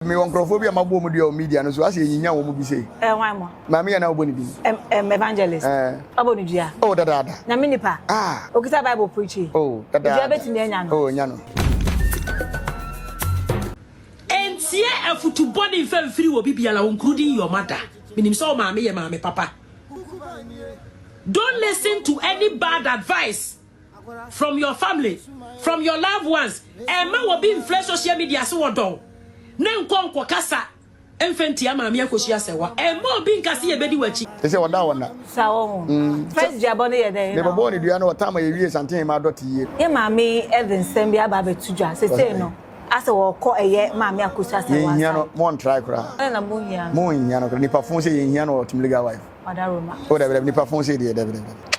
Mewɔ nkurɔfoɔ bi a mabɔ wɔn dua wɔ media no so, asɛ yɛnyinya wɔn bi sei. Eh, hwan mo? Maame yɛ na wobɔ ne din. Em, em, evangelist. Eh. Ɔbɔ ne dua. Oh, dadaada. Nyame nipa. Ah. Okita Bible preaching. Oh, dadaada. Dua bɛtumi anya no. Oh, nya no. Ntie afutu bɔne mfa mfiri obi biara wo including your mother. Menim sɛ wo maame yɛ maame papa. Don't listen to any bad advice from your family, from your loved ones. Ɛmma obi mfrɛ social media se wɔdɔ wo na nkɔ nkɔkasa mfa ntia maame akɔhyia sɛ wa. Ɛmma obi nka se yɛbɛdi w'akyi. Te sɛ ɔda a ɔnna. Saa wɔ ho. First duabɔ no yɛ dɛn na. Mebɔbɔɔ ne dua no ɔtaa ma yɛwiee santen ma adɔte yie. Yɛ maame yi de nsɛm bi aba abɛto dwa sesei no asɛ wɔkɔ ɛyɛ maame Akosua Asɛwaa Yɛnhia no, side. montrae koraa. Adɛn na monhia no? Monhia no koraa. Nipa fon sɛ yɛnhia no wɔ Team Legal Wife. Ɔda Roma. Oh dabi dabi nipa fon sei deɛ dabi dabi dabi.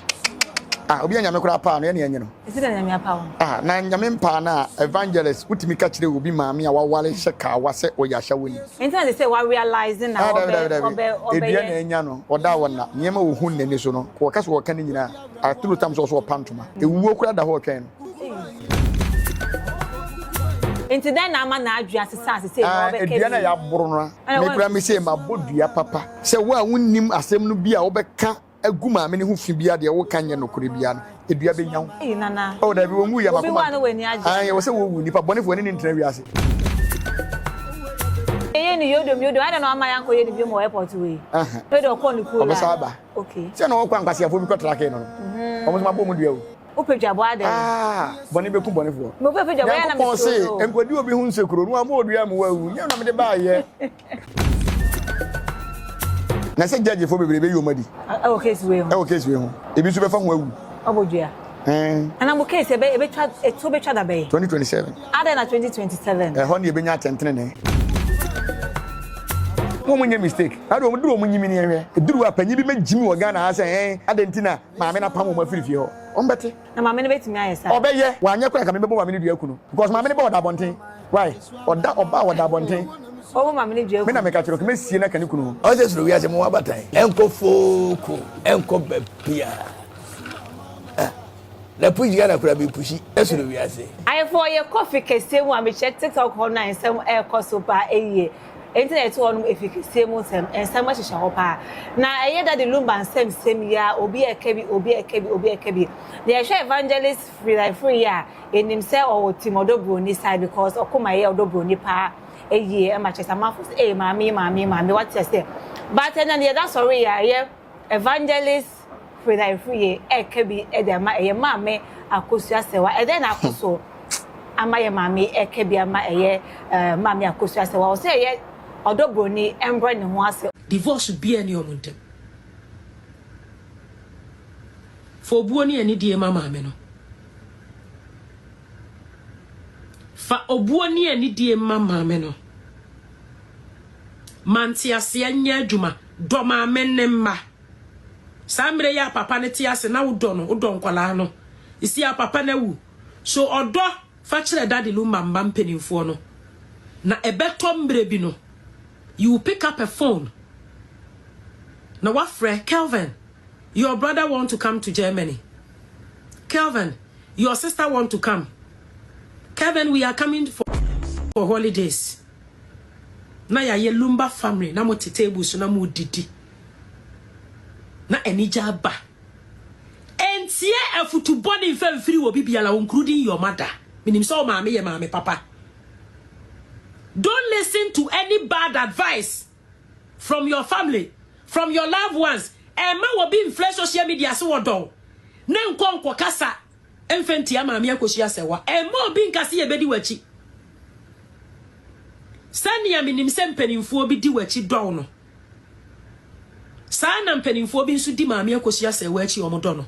Ah obi a nyame koraa paa no yɛ ne yɛnye no. Esi na nyame apa wo. Ah na nyame mpaa no a evangelist wotumi ka kyerɛ obi maame a waware hyɛ kaawa sɛ ɔyɛ ahyɛwoni. Nti na sesei wa realise na Ah dabi ɔbɛ dabi dabi ɔbɛ edua ɔbɛyɛ. na anya no ɔda a ɔnna nneɛma a ohu n'ani so no wɔka sɛ wɔka ne nyinaa atoro tam sɛ ɔso ɔpa ntoma ewuo koraa da hɔ ɔtwɛn no. Nti dɛn na ama n'adwene asesa a sesei na Ah ɔbɛka edua na bi? yɛaboro no a Ɛna me wɔn koraa me sei mabɔ dua papa. Sɛ wo a wonnim asɛm no bi a wobɛka agu maame no ho fi biara deɛ woka nyɛ nokorɛ biara no, dua bɛnya wo. Ei Nana, Oh dabi, wɔnwu yɛ obi makoma wu a na w'ani agye Ae, ɛwɔ anaa? sɛ wɔwu, nnipa bɔnefoɔ ne ne ntena wiase. Yɛyɛ no yodom yodom, adɛn na wamma yɛankɔyɛ no biom wɔ airport wei? Aha. Wei deɛ ɔkɔɔ ne cool Ɔbɛsan line. aba. Okay. Sɛ na ɔkɔ a nkwaseafoɔ bi kɔtrakee no no, wɔn nso mabɔ wɔn dua o. Wopɛ dwabɔ adɛn? Ah, bɔne bɛku bɔnefoɔ. Me wopɛ dwabɔ yɛ na Nyankopɔn se, mesuro no o. nkɔdi obi ho nsekuro, na wamma odua amu wawu. Nyɛ na mede baayɛ. Na sɛ judgefoɔ bebree bɛyi wɔn adi. Ɛwɔ case wei ho. Ɛwɔ case wei ho. Ebi nso bɛfa ho awu. Ɔbɔ dua. Ɛn. Ana mo case ɛbɛ ɛbɛtwa ɛtuo bɛtwa da bɛn? 2027. Adɛn na 2027? Ɛhɔ ne yɛbɛnya atɛntenenee. Mo mo nyɛ mistake. Ade wɔn duru wɔn nyimi ne yɛn hwɛ. Eduru a panyin bi mɛgyimi wɔ Ghana ha sɛ ɛn adɛn nti na maame no apam wɔn afiri fie hɔ. Wɔn bɛte. Na maame no bɛtumi ayɛ saa? Ɔbɛyɛ. Wanyɛ koraa nka mebɛbɔ maame no dua aku no. Because maame no ba ɔda abɔnten. Why? Ɔda ɔba a ɔda abɔnten. Ɔbɔ maame no dua Me aku na no. meka kyerɛ wo, nka mɛsie no aka ne kunu ho. Ɔsɛ soro wiase mo abatan ɛnkɔ fooko ɛnkɔ baabiaa ah na push Ghana koraa me pushi soro wiase. Ayefo yɛ kɔ fi kɛseɛ mu a mekyerɛ tiktok hɔ no a nsɛm ɛrekɔ so paa ɛyie Enti na yɛte hɔnom efi kɛseɛ mu nsɛm, nsɛm hyehyɛ hɔ paa. Na ɛyɛ Daddy Lumba nsɛm sɛm yi ara, obi ɛka bi, obi ɛka bi, obi ɛka bi. Na yɛhwɛ Evangelist Frida Afriyie a, yɛnim sɛ ɔwɔ team Ɔdɔ Broni side because ɔko ma ɛyɛ Ɔdɔ Broni paa yie ɛma kyerɛ sɛ amanfoɔ sɛ ee maame yi, maame yi, maame yi, wate aseɛ. But ɛnɛ no yɛda sɔre yi a, ɛyɛ Evangelist Freda Afriyie ɛreka bi de ama ɛyɛ Maame Akosua Serwaa. Ɛdɛn na akɔ so ama yɛ maame yi ɛreka bi ama ɛyɛ Maame Akosua Serwaa? Ɔsɛ ɛyɛ ɔdɔ broni mbrɛ ne ho ase. Divorce biaa nni wɔn ntam. Fa obuo ne anidie ma maame no. Fa obuo ne anidie ma maame no. Ma nteaseɛ nyɛ adwuma. Dɔ maame ne mma. Saa mmerɛ yi a papa no te ase na wodɔ no, wodɔ nkwadaa no. Sisi a papa no awu. So ɔdɔ fa kyerɛ Daddy Lumba mma mpanimfoɔ no. Na ɛbɛtɔ mmerɛ bi no, you will pick up a phone na wafrɛ Kelvin, your brother want to come to Germany. Kelvin, your sister want to come. Kevin, we are coming for holidays. Na yɛayɛ Lumba family na mote table so na modidi na anigye aba. Ɛntie afutu bɔne mfa mfiri wɔ bibiara including your mother. Menim sɛ wo maame yɛ maame papa. Don't listen to any bad advice from your family, from your loved ones. Ɛmma obi mfrɛ social media se wɔdɔ wo na nkɔ nkɔkasa Mfa ntia Maame Akosua Sɛwa. Mma obi nka sɛ yɛbɛdi w'akyi. Sɛnea menim sɛ mpanimfoɔ bi di w'akyi dɔ wo no, saa na mpanimfoɔ bi nso di Maame Akosua Sɛwa akyi wɔn dɔ no.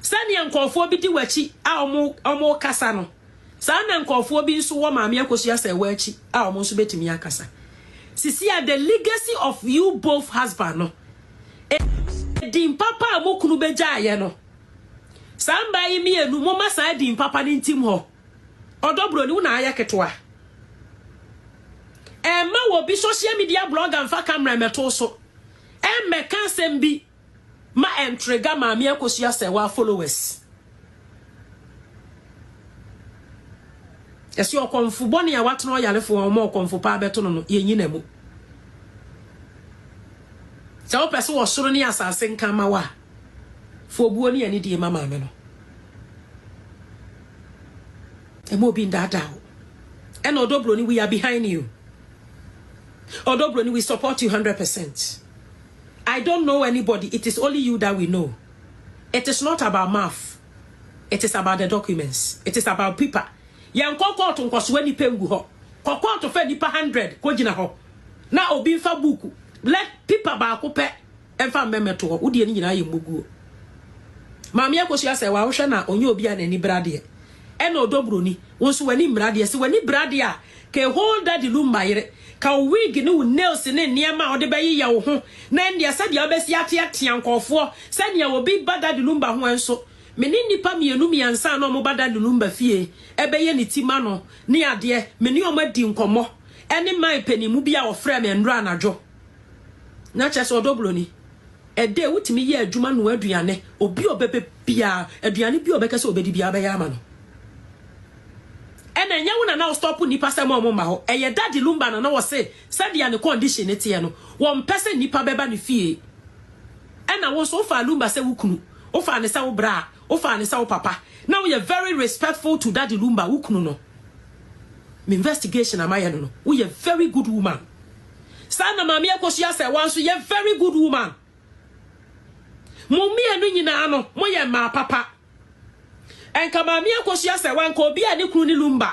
Sɛnea nkurɔfoɔ bi di w'akyi a wɔn wɔkasa no, saa na nkurɔfoɔ bi nso wɔ Maame Akosua Sɛwa akyi a wɔn nso bɛtumi akasa. Sisi a the legacy of you both husband no, edin papa a mo kunu bɛgyaeɛ no, Saa mmaa yi mienu momma saa din papa no ntim hɔ. Ɔdɔ broni wo na ayɛ ketewa. Ɛmma wɔ bi social media blogger mfa camera mmɛto so ɛmmɛka asɛm bi ma ɛntrigger maame Akosua Serwaa followers. Ɛsɛ ɔkɔmfo bɔne a watena ɔyarefo a ɔma ɔkɔmfo paa bɛto no no, yɛnyi na mu. Sɛ wopɛ sɛ ɔsoro ne asase nka ma wo a, fa obuo ne anidie ma maame no. Ɛma obi ndaadaa wo. Ɛna ɔdɔ broni, we are behind you. Ɔdɔ broni, we support you 100%. I don't know anybody, it is only you that we know. It is not about mouth. It is about the documents. It is about paper. Yɛnkɔ kɔɔto nkɔsoa nnipa ngu hɔ. Kɔ kɔɔto fa nnipa 100 kɔgyina hɔ. Na obi mfa buku, let paper baako pɛ mfa mmɛmɛto hɔ. Wo deɛ no nyinaa yɛ mmoguo. Maame Akosua sɛ wa wohwɛ na ɔnyɛ obi a n'ani bere adeɛ. Ɛna ɔdɔ buroni. Wo nso w'ani mmere adeɛ. Sɛ w'ani bere adeɛ a, ka whole Daddy Lumba yere. Ka wo wig ne wo nails ne nneɛma a wode bɛyeyɛ wo ho na ɛnneɛ sɛdeɛ wobɛsi ateatea nkurɔfoɔ sɛnea obi ba Daddy Lumba ho nso. Me ne nnipa mmienu mmiɛnsa a na wɔba Daddy Lumba fie bɛyɛ ne ti ma no ne adeɛ, me ne wɔn adi nkɔmmɔ ɛne man paninmu bi a ɔfrɛɛ me nnora anadwo. Na kyerɛ sɛ ɔdɔ buroni. Ɛdɛ wotumi yɛ adwuma noa aduane, obi a ɔbɛbɛ biara, aduane bi a ɔbɛka sɛ ɔbɛdi biara bɛyɛ ama no. Ɛna ɛnyɛ wo na na wo stop nnipa sɛ ma wɔn mma hɔ, ɛyɛ Daddy Lumba na na ɔse sɛdeɛ ne condition no teɛ no, wɔmpɛ sɛ nnipa bɛba ne fie. Ɛna wo nso wofaa Lumba sɛ wo kunu, wofaa no sɛ wo bra, wofaa no sɛ wo papa, na woyɛ very respectful to Daddy Lumba, wo kunu no. Me investigation a mayɛ no no, woyɛ very good woman. Saa na Maame Akosua Sɛwa nso yɛ very good woman. Mo mmienu nyinaa no, moyɛ mmaa papa. Nka Maame Akosua Sɛwa nka obi a ne kunu ne Lumba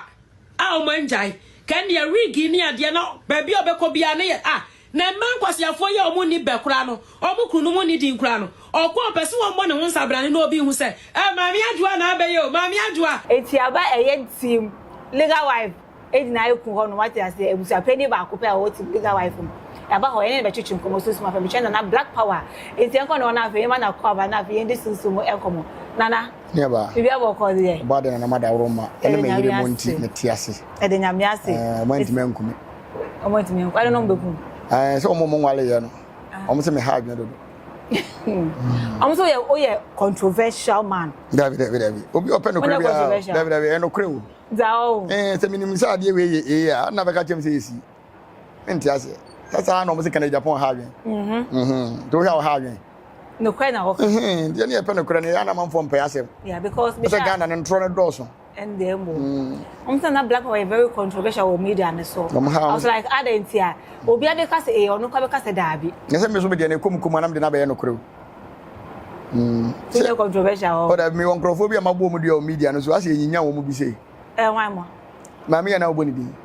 a wɔn angyae. Ka ɛnneɛ wig ne adeɛ na baabi a ɔbɛkɔ biara ne yɛ ah na mmaa nkwaseafoɔ yi a wɔn nni bɛ koraa no, wɔn kununom nni din koraa no, ɔkɔ ɔpɛ sɛ wɔmmɔ ne ho nsabrane na obi nhu sɛ eh Maame Adwoa na abɛyɛ o, Maame Adwoa. Enti aba ɛyɛ team legal wife Egyina eku hɔ nom wate aseɛ abusuapanin baako pɛ a ɔwɔ team legal wife mu yaba hɔ yɛne no bɛtwetwe nkɔmmɔ sunsum afei metwɛn Nana black power enti yɛnkɔ ne hɔ na afei yɛma no akɔ aba na afei yɛndi sunsum mu nkɔmmɔ Nana Ne ba. biribi abɔ kɔ deɛ Ɔbaa de Nana madaworo ma ɛne Yɛde me Nyame yere mo ase nti mete ase. Yɛde Nyame ase Ɛɛ ɔmo antumi anku me. Ɔmo antumi anku adɛn na ɔmo bɛku wo? Ɛɛ sɛ ɔmo ɔmo nwale yɛ no ɔmo sɛ me ha adwene dodo. Ɔmo sɛ woyɛ woyɛ controversial man. Dabi dabi dabi obi ɔpɛ nokorɛ Wonyɛ biara controversial. dabi dabi ɛyɛ nokorɛ o. Dza ɔwɔ. Ɛɛ sɛ menim sɛ adeɛ wei yɛ ee a, na bɛka kyerɛ me sɛ yɛ si. Mente aseɛ. Sɛ saa na wɔn sɛ Kennedy Japan ha adwen. Mhm. Mhm. Nti wohwɛ a wɔha adwen. Nokorɛ na wɔka. Mhm. Nti ɛne yɛpɛ nokorɛ no yɛ ana amanfoɔ mpɛ asɛm. Yeah, because Sɛ Ghana no ntorɔ no dɔɔso. Ɛnde mo. Wɔn sɛ na black power yɛ very controversial wɔ media no so. Wɔn ha. I was like adɛn nti a obi abɛka sɛ ee ɔno kɔ abɛka sɛ daabi. Nyɛ sɛ me nso me deɛ no ɛkɔ mu kɔ mu a na mede no abɛyɛ nokorɛ o. Mm. Sɛ controversial hɔ. Ɔda mi wɔ nkurɔfoɔ bi a mabɔ wɔn dua wɔ media no so asɛ yɛnyinya wɔn bi sei. Ɛ hwan mo? Maame yɛ na wobɔ ne din.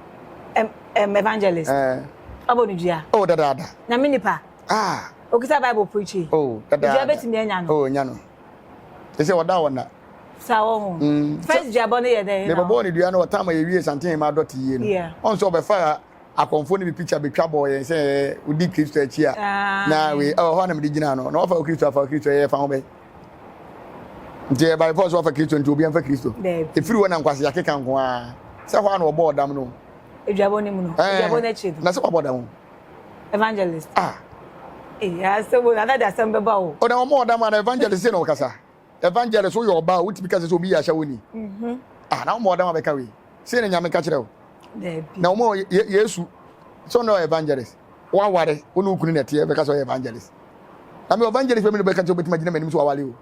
Ɛm ɛm evangelist. Ɛɛ. Ɔbɔ ne dua. Oh dadaada. Nyame nipa. Ah. Okita Bible preaching. Oh dadaada. Dua betumi anya no. Oh nya no. Ɛsɛ ɔda wɔ na. Sa wɔ ho. Mm. First duabɔ no yɛ dɛn? Mebɔbɔɔ ne dua no wɔ time a yɛwie santen ma adɔte yie no. Yeah. Ɔn sɛ ɔbɛfa akɔmfoɔ no bi picture bɛtwa bɔɔ yɛn sɛ wodi Kristo akyi a na wei ɛwɔ hɔ a na mede gyina no na wafa wo Kristo afa wo Kristo ɛyɛ fa ho bɛn nti ɛyɛ by force wafa Kristo nti obi amfa Kristo ɛfiri hɔ na nkwase akeka nko ara sɛ hɔ a na ɔbɔɔ dam no aduabɔ no mu no aduabɔ no akyi no na sɛ wabɔ dam evangelist ah ee asɛm o na de asɛm bɛba o ɔda wɔn ɔdam ana evangelist sɛ na ɔkasa evangelist woyɛ ɔbaa wotumi kasa sɛ obi yɛ ahyɛ wo ni mhm. ah na wɔn ɔdam abɛka wei Sei na Nyame ka kyerɛ wo. Dabi. Na wɔn Yesu sɛ ɔno ɔyɛ evangelist. Waware, wo ne wo kunu na ɛteɛ bɛka sɛ ɔyɛ evangelist. Na me evangelist bɛ mi na bɛka sɛ obetumi agyina m'anim sɛ waware o.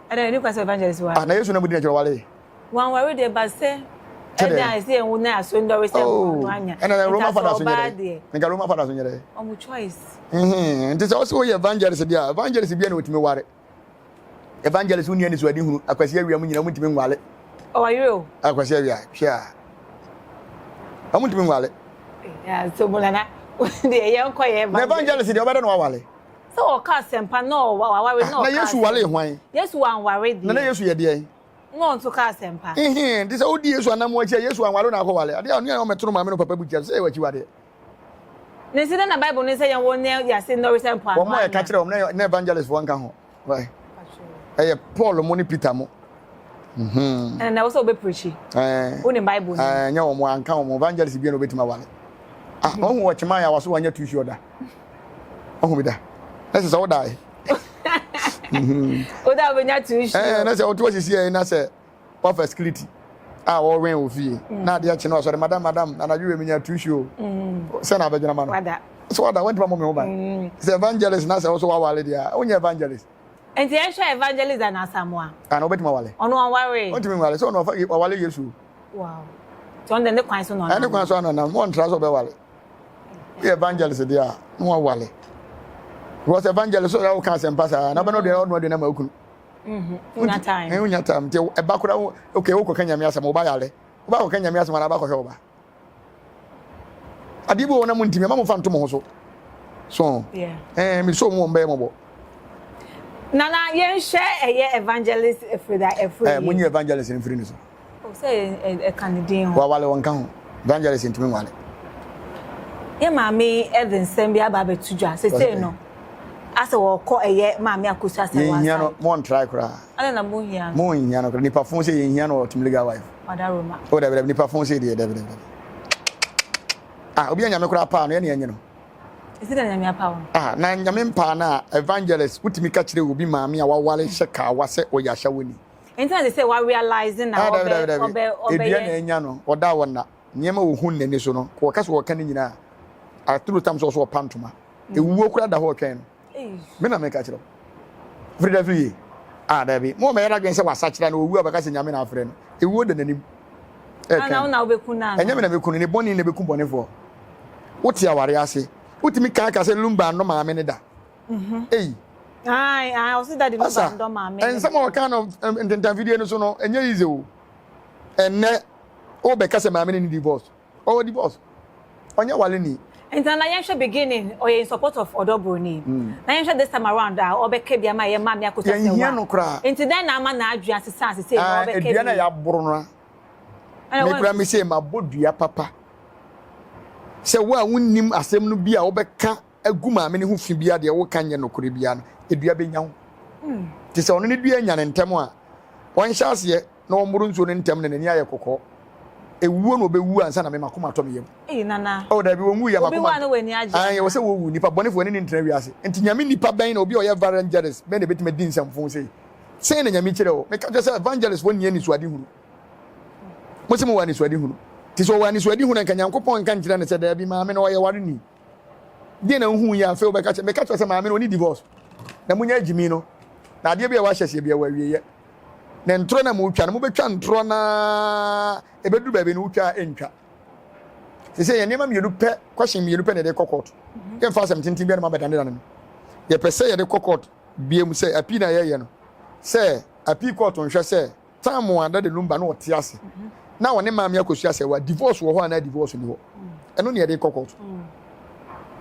Ɛdɛ ɛni kwa sɛ evangelist wa. Ah, na Yesu na mu di n'akyerɛ waware. Wanware deɛ ba sɛ ɛdɛ a ɛsɛ yɛn wo na aso ndɔre sɛ oh, no anya. Ɛna Roma fada so nyɛ dɛ. Nka Roma fada so nyɛ dɛ. Ɔmo choice. Nti sɛ ɔsɛ woyɛ evangelist deɛ evangelist bia na otumi ware. Evangelist wo nni anisoade hunu akwasi awia mu nyina ɔmo ntumi nwale. Ɔwɔ o. Akwasi awia hwɛ a ɔmo ntumi nwale. Yeah, so mo nana deɛ yɛn kɔ yɛ evangelist. Na evangelist deɛ ɔbɛdɛ na wawale. Sɛ ɔka asɛmpa na ɔware na ɔka. Na Yesu wale hwan? Yesu wanware deɛ. Na na Yesu yɛ deɛ. Na ɔnso ka asɛmpa. Nti sɛ wodi Yesu anam akyi a Yesu anwale na akɔ wale. Adeɛ a ɔne a ɔmɛtoro maame no papa bu kyɛ sɛ yɛ wakyi wadeɛ. Ne nti dɛn na Bible no sɛ yɛn wɔ ne yase nnɔre sɛ mpoano Wɔn a ɛka kyerɛ wɔn na evangelist foɔ nka ho. Right. Ɛyɛ Paul mo ne Peter mo. Mhm. Ɛna na ɛwɔ sɛ wɔbɛ preachi. Ɛɛ. Wo ne Bible no. Ɛɛ nyɛ wɔn anka wɔn evangelist bi na obetumi awale. Ah, wɔn hu wɔ kyema yɛ awaso wɔnyɛ tu sure da. Wɔn hu bi da. Na sɛ sɛ wo da yi. Wo da wobɛnya tu sure. Ɛɛ na sɛ wotu asisi yɛ na sɛ wafa skiliti. a ɔwɛn wɔ fie mm. na adeɛ kye no ɔsɔre madam madam anadwo wei menya tuusi o mm. sɛ na abɛdwena ma no sɛ wada wantumi amɔ me ho ban mm. sɛ evangelist na sɛ wo so wawale deɛ a wonyɛ evangelist nti yɛnhwɛ evangelist ana asamoa ana wobɛtumi awale ɔno ɔnware ɔntumi nware sɛ ɔno ɔwale yesu wow nti ɔno de ne kwan so na ɔnam ne kwan so ananam wɔntra sɛ ɔbɛwale woyɛ evangelist deɛ a na wawale because evangelist ɔyɛ woka asɛmpa saa na bɛno deɛ ɔno aduane ama okunu wonya time wonya time nti ɛba kora okay wokɔka nyame asɛm woba yare woba kɔka nyame asɛm anaa wobakɔhwɛ wo ba adeɛ bi wɔ hɔ na montimi ɛma momfa nto mo ho so so ɛɛ mesoo mu wɔn bɛyɛ mɔbɔ nana yɛnhwɛ ɛyɛ evangelist Frida Ɛfiri ɛɛ monyi evangelist mfiri ne so O sɛ ɛka ne din ho. Wawale wɔnka ho. Evangelist ntumi nwale. Yɛ maame yi de nsɛm bi aba abɛto dwa sesei no asɛ wɔkɔ ɛyɛ maame Akosua asɛ wɔn Yɛnhia no mo ntrae koraa. Adɛn na mo hia no? Mo nhia no koraa nipa fon sɛ yɛnhia no wɔ team legal wife. Wadaroma. O dabi dabi nipa fon sɛ deɛ dabi dabi. Ah obi a nyame koraa paa no yɛ ne yɛnye no. Esi na nyame apa wo. Ah na nyame mpaa no a evangelist wotumi ka kyerɛ obi maame a waware hyɛ kaawa sɛ ɔyɛ ahyɛwoni. Nti na sɛ wa realize na Ah, ɔbɛ dabi, dabi, dabi. ɔbɛ Edua na ɔbɛyɛ. anya no, ɔda a ɔnna. Nneɛma a ohu n'ani so no, wɔka sɛ wɔka ne nyinaa a, atoro tam sɛ ɔso ɔpa ntoma. Ewuo koraa da hɔ ɔtwɛn no. Me na meka kyerɛ wo. Firi da firi yie. Ah, dabi. Mo mɛyɛ n'adwene sɛ wasakyera na owu a ɔbɛka sɛ Nyame na afrɛ no. Ewuo da n'anim. Ana Ɛtwɛn wo no. na wobɛku no Ɛnyɛ me ana? na meku no, ne bɔne na ɛbɛku bɔnefoɔ. Wote awareɛ ase. Wotumi ka ka sɛ Lumba nnɔ maame no da. Ei. Ae, ae, ɔsi daddy no Asa, ba ndɔ maame ne nsɛm a ɔka no ntentanfidie no so no, ɛnyɛ easy o. Ɛnnɛ, wobɛka sɛ maame no ne divorce. Ɔwɔ divorce. Ɔnyɛ wale ni. Nti na yɛnhwɛ beginning, ɔyɛ in support of ɔdɔ broni. Na yɛnhwɛ this time around a ɔbɛka bi ama yɛ maame akosua sɛ Yɛnhia wa. no koraa. Nti dɛn na ama n'adwene asesa asesei na Ah, ɔbɛka dua na bi. yɛaboro no a. Ɛna Me wɔn koraa me sei mabɔ dua papa. Sɛ wo a wonnim asɛm no bi a wobɛka agu maame no ho fi biara deɛ woka nyɛ nokorɛ biara no, dua bɛnya wo. Nti sɛ ɔno ne dua nya no ntɛm a, ɔnhyɛ aseɛ na ɔmmoro nsuo no ntɛm na n'ani ayɛ kɔkɔɔ. Ewuo na ɔbɛwu ansa na me makoma atɔ me yam. Ei nana. Oh dabi wɔnwu yɛ Obi makoma. wu a na w'ani agye Ae ɛwɔ anaa? sɛ wɔwu, nipa bɔnefoɔ ne ne ntena wiase. Nti Nyame nipa bɛn na obi a ɔyɛ evangelist bɛn na ɛbɛtumi adi nsɛmfoo sei? Sɛn na Nyame kyerɛ wo? Meka kyerɛ sɛ evangelist foɔ nni anisoadehunu. Mo se mowɔ anisoadehunu. Nti sɛ ɔwɔ anisoadehunu a nka Nyankopɔn nka nkyerɛ no sɛ daabi maame no ɔyɛ wareni. Deɛ na wohu yɛ afei wobɛka kyerɛ meka kyerɛ sɛ maame no ɔne divorce na munya agyimi no na adeɛ bi a wahyɛ seɛ bi a wɔawieɛ na ntorɔ na motwa no mobɛtwa ntorɔ na ɛbɛduru baabi no wotwa a ɛntwa sɛ sɛ yɛ nneɛma mmienu pɛ question mmienu pɛ na yɛde kɔ court yɛmfa asɛm tenten biara ma bɛdanedane no yɛpɛ sɛ yɛde kɔ court biam sɛ apii na yɛyɛ no sɛ apii court nhwɛ sɛ Time a Daddy Lumba na ɔte ase na ɔne maame akosua sɛ wa divorce wɔ hɔ anaa divorce ni hɔ. Ɛno ne yɛde kɔ court.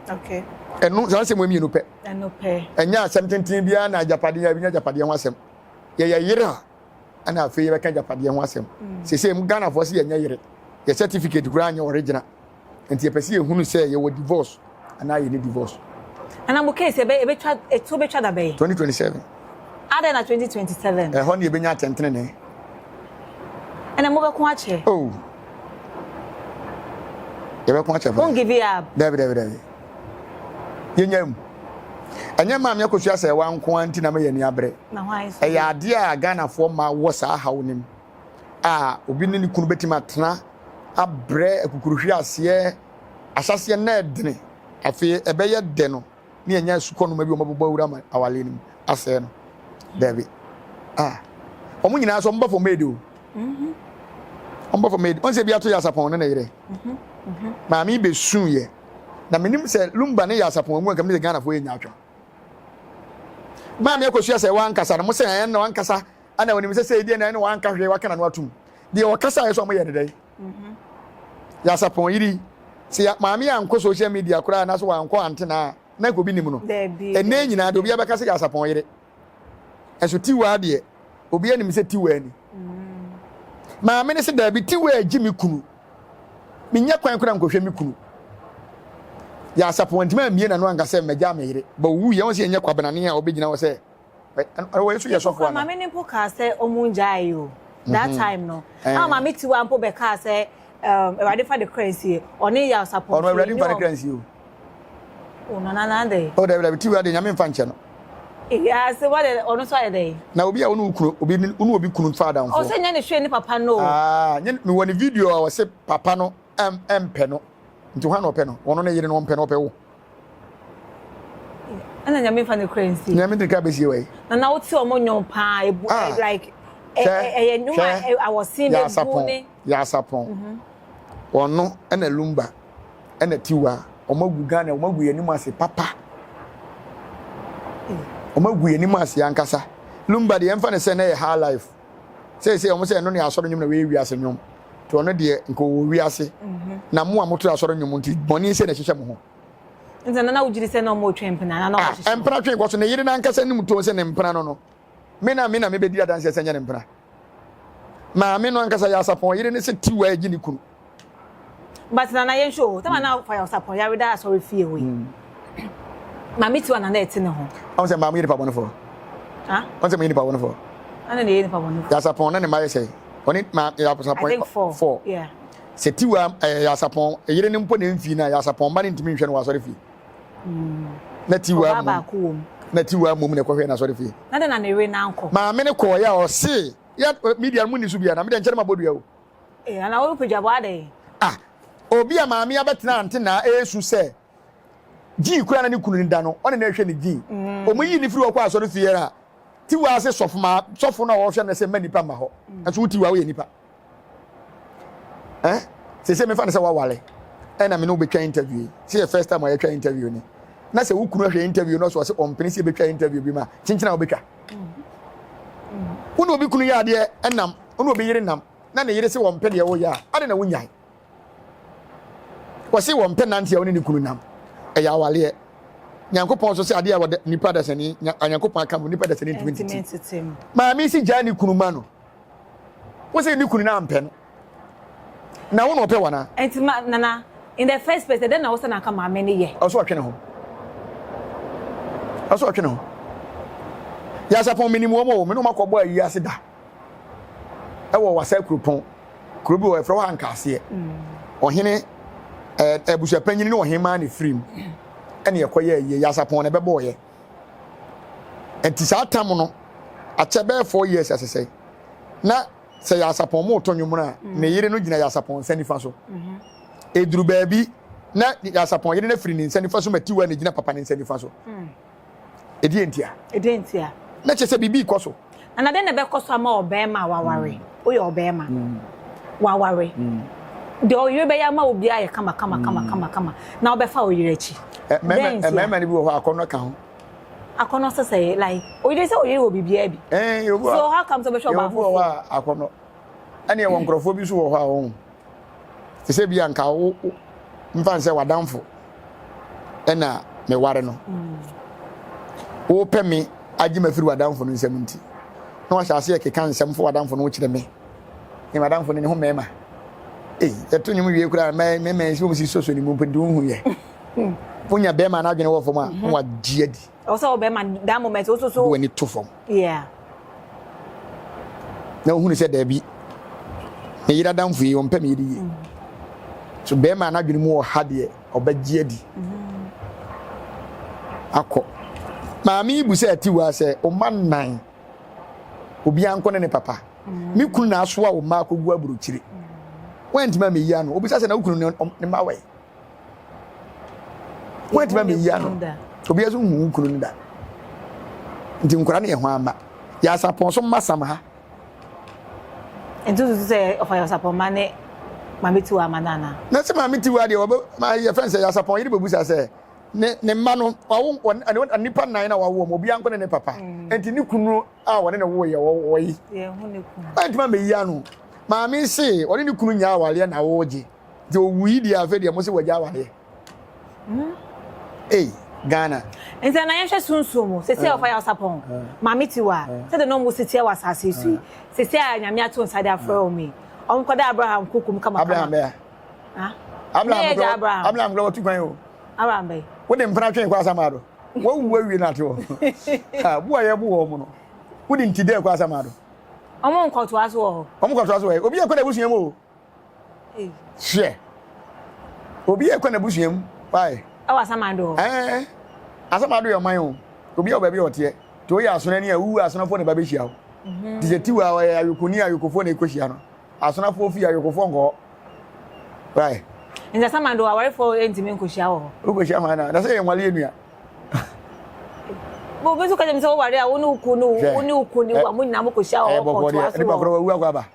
Okay. Ɛno saa asɛm mmienu pɛ. Ɛno pɛ. Ɛnyɛ asɛm tenten biara na agyapadeɛ yɛnya agyapadeɛ ho asɛm. Yɛyɛ yere a ɛna afei yɛbɛka agyapadeɛ ho asɛm. Sese mu Ghanafoɔ sɛ yɛnyɛ yere. Yɛ certificate koraa nyɛ original. Nti yɛpɛ sɛ yɛhunu sɛ yɛwɔ divorce anaa yɛnni divorce. Ana mo case ebe ebetwa etu betwa da bɛn? 2027. Adɛn na 2027? Ɛhɔ ne yɛbɛnya atɛntenenee. Ɛna mobɛko akyɛ? Oh. Yɛbɛko akyɛ paa. Won't give it up. Dabi dabi dabi. Yɛnya mu. Ɛnyɛ maame akosua sɛ ɛwa nko ara nti na meyɛ ani abere. Ɛyɛ adeɛ a Ghanafoɔ ma wɔ saa haw no mu. A obi ne ne kunu bɛtumi atena abrɛ akukuruhwe aseɛ ahyɛaseɛ na ɛdene afei ɛbɛyɛ dɛ no ne yɛnya sukɔnoma bi wɔn bɛbɔ awura ma awale no mu asɛe no daabi ah wɔn nyinaa so wɔn ba fam edi o mhm. wɔn ba fam edi wɔn sɛ bi ato yɛ asapɔn ne ne yere mhm. Mhm. maame bɛ sun yɛ na menim sɛ lumba ne yɛ asapɔn mu nka mi sɛ Ghana fo yɛ nya atwam maame akosua sɛ wankasa no mo sɛ ɛn na wankasa Ana onim sɛ sɛ deɛ na ɛne wanka hwee waka n'ano atum. Deɛ ɔkasa yɛ sɛ ɔmo yɛ ne dɛn. Yasapɔn yiri sɛ maame ankɔ social media koraa na so wankɔ antena a na nka obi nim no. Ɛnɛ nyinaa deɛ obiara bɛka sɛ Yasapɔn yere. Ɛso tiwaa deɛ obiara nim sɛ tiwaa ni. Maame ne sɛ daabi tiwaa agye me kunu. Menya kwan koraa nkɔhwɛ me kunu. Yasapɔn antumi ammie n'ano anka sɛ magyaa me yere. Ba owu yɛ wɔn sɛ yɛnyɛ kwabenane a ɔbɛgyina hɔ sɛ Wɔyɛ so yɛ sɔfo ana? Maame no mpo kaa sɛ ɔmo ngyae o. That mhm. time no. Eh. Ama maame tiwa mpo bɛkaa sɛ um, Awurade fa de kra nsie. Ɔne yɛ asapɔn. Ɔno Awurade nfa de kra nsie o. O nana na de. O dabi dabi tiwa de nyame nfa nkyɛ no. Ase wɔde ɔno nso ayɛ dɛ. Na obi a ɔne okunu obi ne ɔne obi kunu fa adamfo. Ɔsɛ nyɛ ne hwɛ ne papa no. Aa nye mewɔ ne video a ɔsɛ papa no ɛm ɛmpɛ no nti hwan na ɔpɛ no ɔno ne yere no ɔmpɛ no ɔpɛ wo. Ɛna nyame nfa ne kura nsi. Nyame de kra bɛsie wɔ yi. Na na wote ɔmo nwom paa ebu ah. like ɛyɛ nwom a awɔsen bɛbu ne. Yasapɔn mhm. ɔno ɛna Lumba ɛna Tiwa ɔmo agu Ghana ɔmo agu yɛn anim ase papa ɔmo agu yɛn anim ase ankasa Lumba deɛ ɛnfa ne sɛ na yɛ high life sɛsɛ ɔmo sɛ ɛno ne asɔre nwom na wɔyɛ wiase nwom nti ɔno deɛ nka ɔwɔ wiase mhm. na mo a moto asɔre nwom nti bɔne sɛ na ɛhyehyɛ mo ho. Nti na na wogye di sɛ na ɔmo retwe mpena na na ɔmo hyehyɛ. Ah, mpena twe nkɔ so ne yere n'ankasa nim to sɛ ne mpena no no me na me na mebɛdi adanseɛ sɛ nyɛ ne mpena. Maame no ankasa yɛ asapɔn yere ne sɛ tiwa agye ne kunu. But nana yɛn hwɛ o, tama na fa yɛ ɔsapɔn yare da asɔre fie hɔ yi. Mm. Maame tiwa na na ɛte ne ho. Ɔn sɛ maame yɛ nipa bɔnefoɔ. Ah? Ɔn sɛ mo yɛ nipa bɔnefoɔ. Ɛna na yɛ nipa bɔnefoɔ. Yɛ asapɔn na ne mma yɛ sɛ. Ɔne ma yɛ asapɔn. I think four. Four. Yeah. Sɛ tiwa ɛyɛ eh, yasapɔn yere no mpo na mfii no a yasapɔn mma no ntumi nhwɛ no wɔ asɔre fie. Mm. Na tiwa mmom na tiwa mmom na ɛkɔhwɛ no asɔre fie. Na de na ne yere nankɔ. Maame no kɔɔ yɛ a ɔse yɛ media no mu ni so bia na mede nkyɛn ma bɔdua o. Eh, ana wo pagya bɔ adɛn? Ah, obi a maame abɛtena ante na esu sɛ gyii kura na ne kunu ne da no ɔne na ɛhwɛ ne gyii. Mm. Ɔmo yi ne firi hɔ kɔ asɔre fie a tiwa ase sɔfo ma sɔfo no a ɔhwɛ no sɛ mma nipa mma hɔ. Mm. Nso wo tiwa woyɛ nipa. Eh? Sese mefa no sɛ wawale ɛna me ne wobɛtwa interview yi. Sɛ yɛ first time a yɛtwa interview ni. Na sɛ wo kunu ahwɛ interview no so ɔsɛ ɔmpene sɛ yɛbɛtwa interview bi ma kyenkyena a wobɛtwa. Wo ne obi kunu yɛ adeɛ ɛnam, wo ne obi yere nam na ne yere sɛ wɔmpɛ deɛ woyɛ a, ade na wonyae. Wɔse wɔmpɛ nante a wo ne ne kunu nam. Ɛyɛ awaleɛ. Nyankopɔn nso sɛ adeɛ a wɔde nipa dasani, Nyankopɔn aka mu nipa dasani ntumi ntete. Maame si gyaa ne kunu ma no. Wo sɛ ne kunu no ampɛ no na wo na ɔpɛ wana. Nti ma nana in the first place ɛdɛn na wo sɛ na nka maame no yɛ. Ɔsɛ ɔtwe ne ho. Ɔsɛ ɔtwe ne ho. Yasapɔn menim wɔn o, me ne wɔn akɔbɔ ayi ase da. Ɛwɔ wasa kuropɔn. Kuro bi wɔ ɛfrɛ hɔ ankaaseɛ. Ɔhene ɛɛ abusuapanyin ne ɔhemaa na efiri mu. Ɛna ɛkɔyɛ ayie. Yasapɔn na ɛbɛbɔɔyɛ. Nti saa tam no akyɛ bɛyɛ 4 years asesɛe na sɛ Yasapɔn mo to nnwom no a mm. ne yere no gyina Yasapɔn nsa nifa so ɛduru mm-hmm. baabi na Yasapɔn yere no afiri ne nsa nifa so ma tiwa na gyina papa ne nsa nifa so mm. ɛdeɛ ntia ɛdeɛ ntia na kyerɛ sɛ biribi kɔ so Na dɛn na ɛbɛkɔ so ama ɔbarima a waware? Mm. Woyɛ ɔbarima. Mm. Waware. Mm. Deɛ ɔyere bɛyɛ ama wo biara yɛ kama kama kama mm. kama kama na wobɛfa ɔyere akyi. Eh, mmarima no bi wɔ hɔ akɔnnɔ ka ho. Akɔnnɔ sɛ sɛ like ɔyere sɛ ɔyere wɔ biribiara bi. Eh, so how come sɛ ɔbɛhwɛ ɔbaa foforɔ? Yɛwɔ hɔ a akɔnnɔ. Ɛne ɛwɔ nkurɔfoɔ bi nso wɔ hɔ a wɔn. Te sɛ bi a nka wo mfa nsɛ w'adamfo ɛna meware no. Wopɛ me agye me afiri w'adamfo no nsam nti na wahyɛ aseɛ keka nsɛm fo w'adamfo no ho kyerɛ me. Ne m'adamfo no ne ho mmarima. Ei, yɛto nnwom wie koraa mɛ mɛmɛ nsi wɔn si soso ne mu mpo nti wohu yɛ. Wonya bɛrima n'adwene wɔ fam a na wagye adi. Ɔsɛ wɔ bɛrima that moment wo soso. W'ani to fam. Yeah. Na ohunu sɛ daabi, me yere adamfo yi ɔmpɛ me yere yie. Mm. So bɛrima n'adwene mu wɔ ha deɛ ɔbɛgye adi. Mm. Akɔ. Maame yi bu sɛ atiwa sɛ ɔma nnan obiara nkɔ ne ne papa. Mm. Me kunu na asoa wo mma akɔgu aburokyire. Mm. Woantumi amɛyi ano. Obisa sɛ na wo kunu ne mma wɛ. Woantumi amɛyi ano. Obiara nso nhu wo kunu no da. Nti nkwadaa no yɛ ho ama. Yɛ asapɔn so mma sam ha. Nti wosusu sɛ ɔfa yɛ ɔsapɔn mma ne maame tiwa ama no anaa? Na sɛ maame tiwa deɛ wɔbɛ ma yɛ fɛn sɛ yɛ asapɔn yere bɛbusa sɛ ne ne mma no wawo wɔn nnipa nnan na wawo wɔn obiara nko ne ne papa. Mm. Nti ne kunu a wɔne ne wo yɛ wɔyi. Ɛntumi amɛyi ano. Maame se ɔne ne kunu nya awareɛ na wɔregye. Nti owu yi deɛ afei deɛ mo se wagya awareɛ. Hmm? Ei, Ghana. Nti na yɛnhwɛ sunsum mu sɛsi a ɔfa yɛ ɔsapɔn maame tiwa sɛde na ɔmo si teɛ wɔ asase so yi sɛsi a nyame ato nsa de afrɛ ɔmo yi ɔmo kɔda Abraham kuku mu kama kama. Abraham bɛya. Abraham kura Abraham. Abraham kura wɔtu kwan o. Abraham bɛyi. Wode mpena twɛn kɔ asamado. Wawu awie na ate hɔ. Ha, bu a yɛbu wɔn mo no. Wode nti dɛ kɔ asamado. Ɔmo nkɔtoa so wɔ hɔ. Ɔmo kɔtoa so wɔ hɔ. Obi akɔ n'abusua mu o. Hwɛ, obi a ɛkɔ n'abusua mu, why? Ɛwɔ Asamando hɔ. Ɛɛ, Asamando yɛ ɔman o. Obi a wɔ baabi a ɔteɛ. Nti woyɛ asonani a, wowu a asonafoɔ na ɛba bɛhyia wo. Nti sɛ tiwa a ɔyɛ ayokoni a ayokofoɔ na ɛkɔhyia no. Asonafoɔ fie ayokofoɔ nkɔ hɔ. Why? Nti asamando awarefoɔ ntumi nkɔhyia wɔ hɔ. Wokɔhyia hwan na? Na sɛ yɛ nwale yɛ nua. Obi nso ka kyerɛ me sɛ woware a wo ne wo kunu ne wo ne wo kunu ne wo a mo nyinaa mokɔhyia wɔ hɔ kɔtoa so wɔ. Nipa korɔ wawu akɔ aba.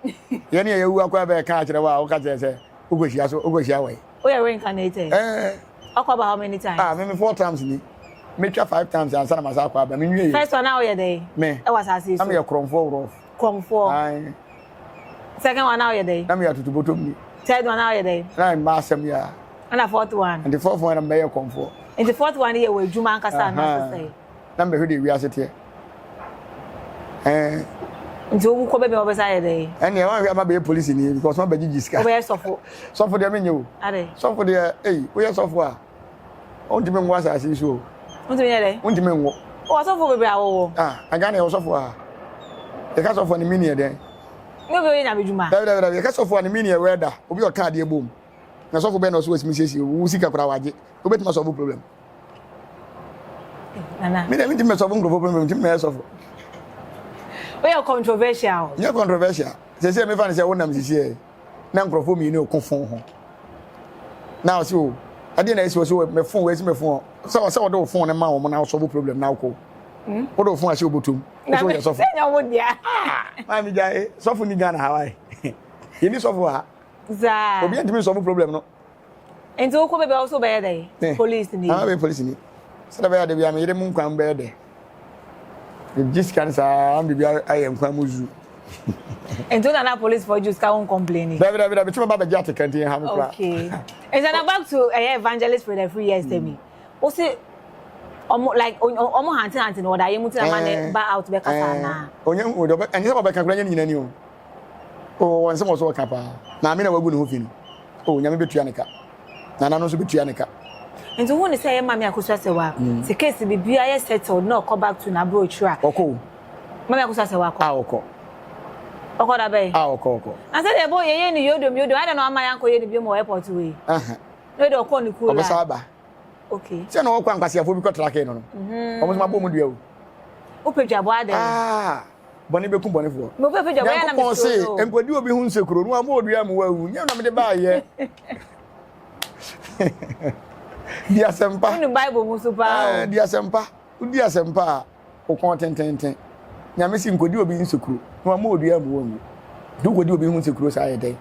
Yɛne yɛ yɛwu akɔ aba ɛka akyerɛ wo a woka kyerɛ sɛ wokɔhyia so wokɔhyia wɔ yi. Woyɛ reincarnated? Ɛɛ. Ɔkɔ aba how many times? Ah, me me four times ni. Metwa five times ansa na masa akɔ aba. Me nwie. First one na woyɛ dɛn? Me. Ɛwɔ asase yi so. Na meyɛ korɔmfoɔ worɔf. Korɔmfoɔ. Aye. Second one na woyɛ dɛn? Na meyɛ atutubotom ni. Third one na woyɛ dɛn? Na mma asɛm yɛ a. Ɛna fourth one. Nti fourth one na mebɛyɛ kɔmfoɔ. Nti fourth one yɛ wɔ adwuma ankasa anaasɛ sɛ? Na mebɛhwɛ deɛ wiase teɛ. Ɛɛ. Nti wo kɔ baabi a wɔbɛsa ayɛ dɛn? Ɛnneɛ wɔn ahwɛ ama bɛyɛ polisi ni because wɔn bɛgyegye sika. Wobɛyɛ sɔfo. Sɔfo deɛ menyɛ o. Adɛ. Sɔfo deɛ ei woyɛ sɔfo a wontumi nwo asase yi so o. Wontumi nyɛ dɛn? Wontumi nwo. Wɔ sɔfo bebree a wɔwɔ. Ah, na Ghana yɛwɔ sɔfo a. Yɛka sɔfo a ne meaning yɛ dɛn? Ne obi oyɛ nyame dwuma. Dabi dabi dabi yɛka sɔfo a ne meaning yɛ wɛda obi ɔka adeɛ bom. Na sɔfo bɛn na ɔso wɔtumi siesie wo sika koraa wagye. Wobɛtumi asɔfo problem. Nana. Me deɛ mentumi mɛsɔfo nkurɔfoɔ problem ntumi mɛyɛ sɔfo. Woyɛ controversial. Nyɛ controversial. Sɛsɛ mefa no sɛ wonam sisiɛ na nkurɔfoɔ mmienu ko fon ho. Na ɔse o ɛdeɛ na ɛsi wɔ so mɛ fon wɔ ɛsi mɛ fon sɛ ɔsɛ wɔde wo fon no ma wɔn na wosɔfo problem na wokɔ. Hmm? Wode wo fon ahyɛ obotom. Wosɛ woyɛ sɔfo. Sɛ nyɛ wo dea. Ah, maame gyae sɔfo ni Ghana ha wae. Yɛni sɔfo ha. Zaa. Obi ntumi nsɔfo problem no. Nti wokɔ baabi a wo so bɛyɛ dɛn? Eh, Police ni. Ah, bɛyɛ police ni. Sɛdeɛ bɛyɛ ade bia me yere mu nkwan bɛyɛ dɛ. Megye sika no saa biribi ayɛ nkwan mu zu. Nti wo nana police for Jews ka wo complain. Dabi dabi dabi tuma ba bɛgye ateka nti ha me kora. Okay. Nti na back to ɛyɛ evangelist for the free years tell me. Wo se ɔmo like ɔmo hante hante no wɔda ayɛ mu ti na ma ne ba out bɛkasa anaa. Onye hu de ɔbɛ ɛnyɛ sɛ ɔbɛka kora nyɛ ne nyina ni o. Oh, wɔn nsɛm wɔ so ɔka paa. Maame na wagu ne ho fi no. Oh, Nyame bɛtua ne ka. Nana no nso bɛtua ne ka. Nti wohu ne sɛ ɛyɛ Maame Akosua Sewaa a, sɛ case biribiara yɛ settled na ɔkɔ back to n'aburokyire a. Ɔkɔ o. Maame Akosua Sewaa kɔ. A ɔkɔ. Ɔkɔ da bɛn? A ɔkɔ ɔkɔ. Na sɛdeɛ ɛbɔ yɛyɛ no yodom yodom adɛn na wama yɛankɔyɛ no biom wɔ airport wei? Aha. Na wei deɛ ɔkɔɔ ne kuro Ɔbɛsan aba. Okay. Sɛ na ɔkɔ a nkwaseafoɔ bi kɔ trake no no. Wɔn nso mabɔ wɔn dua o. Wopɛ dwabɔ adɛn? Ah! Bɔne bɛku bɔnefoɔ. Nyankopɔn se, nkɔdi obi ho nsekuro, na wama odua mu wawu. Nyɛ na mede baayɛ. Di asɛmpa. Wonu Bible mu so paa o. Di asɛmpa. Wodi asɛmpa a, wo kɔn tententen. Nyame se, nkɔdi obi nsekuro, na wama odua mu wawu. Nti wokɔdi obi ho nsekuro saa yɛ dɛn?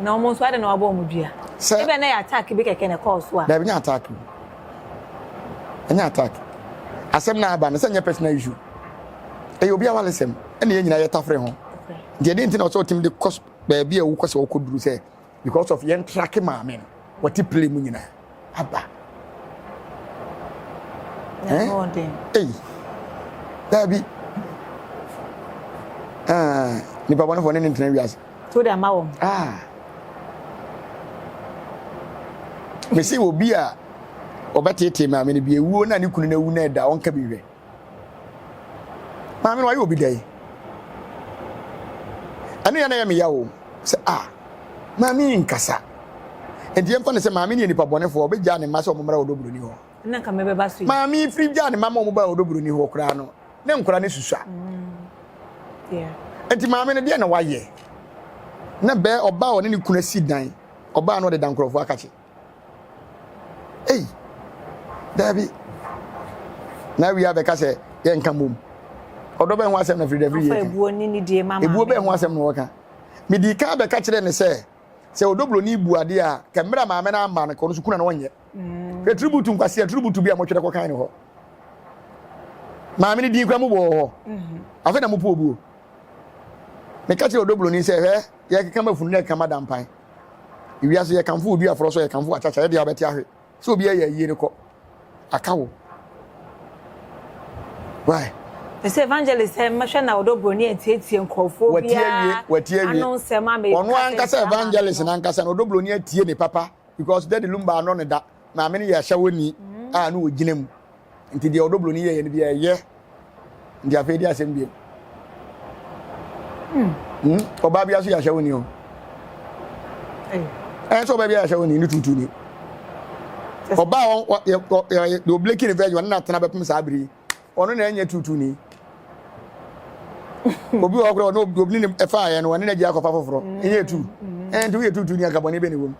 Na wɔn nso adɛn na wɔabɔ wɔn dua? Sɛ. Ebia na ɛyɛ attack bi kɛkɛ na ɛkɔɔ so a. Dabi, nyɛ attack o. Ɛnyɛ attack. Asɛm na aba no, sɛ nyɛ personal issue. Ɛyɛ obi awaresɛm ɛna yɛn nyinaa yɛtafere ho. Nti ɛdeɛ nti na ɔsɛ ɔtumi de kɔ baabi a wokɔ sɛ wɔkɔduru sɛ because of yɛn trake maame no wɔte play mu nyinaa aba. Eh? Ei, daabi. Ah, nipa bɔnefoɔ ne ne ntena wiase. So de ama wɔn. Ah. Mesi obi a ɔbɛteetee maame no bi ewuo na ne kunu no awu na ɛda ɔnka bi hwɛ. Maame no wayɛ obi dɛn? Ɛno yɛ na ɛyɛ me ya o sɛ a maame yi nkasa. Nti yɛmfa no sɛ maame no yɛ nipa bɔnefoɔ ɔbɛgyaa ne mma sɛ wɔn mmra ɔdɔ buroni hɔ. Ɛna nka mebɛba so yi. Maame yi firi gyaa ne mma ma wɔn baa ɔdɔ buroni hɔ koraa no ne nkora no susua. Mm. Nti maame no deɛ na wayɛ na bɛɛ ɔbaa ɔne ne kunu asi dan ɔbaa no ɔde da nkurɔfoɔ akakye. Ei, daabi. Na awie abɛka sɛ yɛnka mmom. Ɔdɔ bɛn ho asɛm na Firidafiri yɛ ka? Ebuo ne ne die ma Ebuo bɛn ho asɛm na wɔka? Medi kan bɛka kyerɛ ne sɛ sɛ ɔdɔburoni bu adeɛ a kɛ mmerɛ maame no ama no kɔ no so kuna no ɔnyɛ. Mm. Hwɛ tributu nkwasi a tributu bi a motwerɛ kɔkan ne hɔ. Maame no din kora mobɔ wɔ hɔ. Mm-hmm. Afei na mopo obuo. Meka kyerɛ ɔdɔburoni sɛ hwɛ yɛkeka ma funu na yɛkeka ma dampan. Ewiase yɛkamfo wo duaforɔ so yɛkamfo akyakya yɛde a wobɛte ahwe sɛ obi ayɛ ayie no kɔ aka wo why Ɛsɛ evangelist sɛ mmɛhwɛ na ɔdɔ broni antietie nkurɔfoɔ biara ano nsɛm a meka ɔno ankasa evangelist n'ankasa na ɔdɔ broni atie ne papa because daddy lumba ano ne da maame no yɛ ahyɛwoni a no ɔgyina mu Nti deɛ ɔdɔ buroni yɛyɛ no bi ɛyɛ. Nti afei di asɛm biem. Hmm. Hmm. Ɔbaa bi aso yɛ ahyɛwo ni o. Ɛn sɛ ɔbaa bi ahyɛwo ni ne tutu ni. Ɔbaa wɔn yɛ yɛ deɛ obleki ne virgin ɔne na atena bɛpem saa bere yi. Ɔno na ɛnyɛ tutu ni. Obi wɔ hɔ koraa ɔne obi ne ɛfaeɛ no ɔne n'agya akɔfa foforɔ. Ɛnyɛ tu. Ɛn nti woyɛ tuutu ni anka bɔne bɛ ne wom.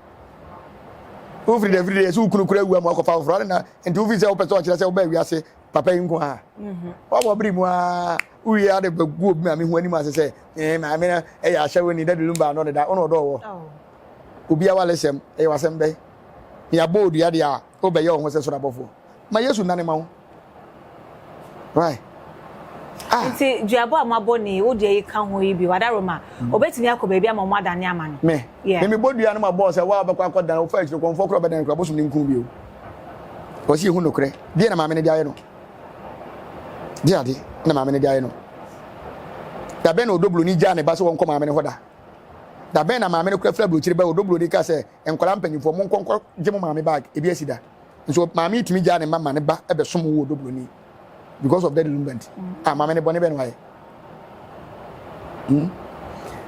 Wofiri da firi deɛ sɛ wo kunu koraa awu ama wakɔfa foforɔ ade na nti wofiri sɛ wopɛ sɛ ɔkyerɛ sɛ wobaa wiase papa yi nko a. Wabɔ bere mu a wowie ade bɛgu obi maame ho anim ase sɛ ɛɛ maame no ɛyɛ ahyɛwoni dadi lumba ano deda ɔna ɔdɔ wɔ. Obi awalesɛm ɛyɛ wasɛm bɛn. Ne abɔ odua deɛ a wobɛyɛ wo ho sɛ soro abɔfoɔ. Ma Yesu nnane ma wo. Why? Ah. Nti duabɔ a moabɔ ni wo deɛ yi ka ho yi bi wadaroma mm. obetumi akɔ baabi ama ɔmo adane ama no. Me. Yeah. Me mebɔ dua no ma bɔɔ sɛ wa wobɛkɔ akɔdan wofa akyiri kɔmfoɔ korɔ bɛdan kora bosom ne nku bio. Wɔsi ehu nokorɛ. Deɛ na maame no de ayɛ no. Deɛ ade na maame no de ayɛ no. Da bɛn na odobloni gyaa ne ba sɛ wɔnkɔ maame no hɔ da. Da bɛn na maame no kora fira aburokyire ba odobloni ka sɛ nkwadaa mpanyinfoɔ monkɔ nkɔ gye mo maame bag ebi asi da. Nso maame yi tumi gyaa ne mma ma ne ba bɛsom wo wɔ Dobroni because of daddy Lumba nti. Ah, maame ne bɔne bɛ no ayɛ. Hmm.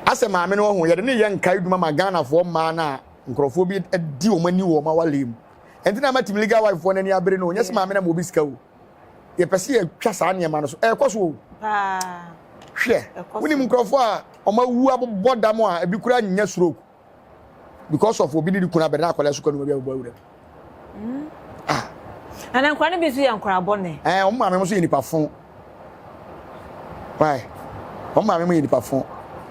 Asɛ maame no ɔho yɛde ne yɛ nkae dwuma ma Ghanafoɔ mmaa no a nkurɔfoɔ bi di wɔn ani wɔ wɔn awale mu. Ɛnti na ama team legal wife foɔ no ani abere no, nyɛ sɛ maame na ma obi sika o. Yɛpɛ sɛ yɛtwa saa nneɛma no so. Ɛrekɔ so o. Hwɛ, wonim nkurɔfoɔ a wɔn awu abobɔ dam a ebi koraa nnya stroke. because of obi ne ne kunu abɛn na akwadaa sukuu anum bi abɛbɔ awura mu. Mm. Ah. Na nkwadaa no bi nso yɛ nkwadaa bɔne. Ɛɛ wɔn maame nso yɛ nipa fo. Why? Wɔn maame mo yɛ nipa fo.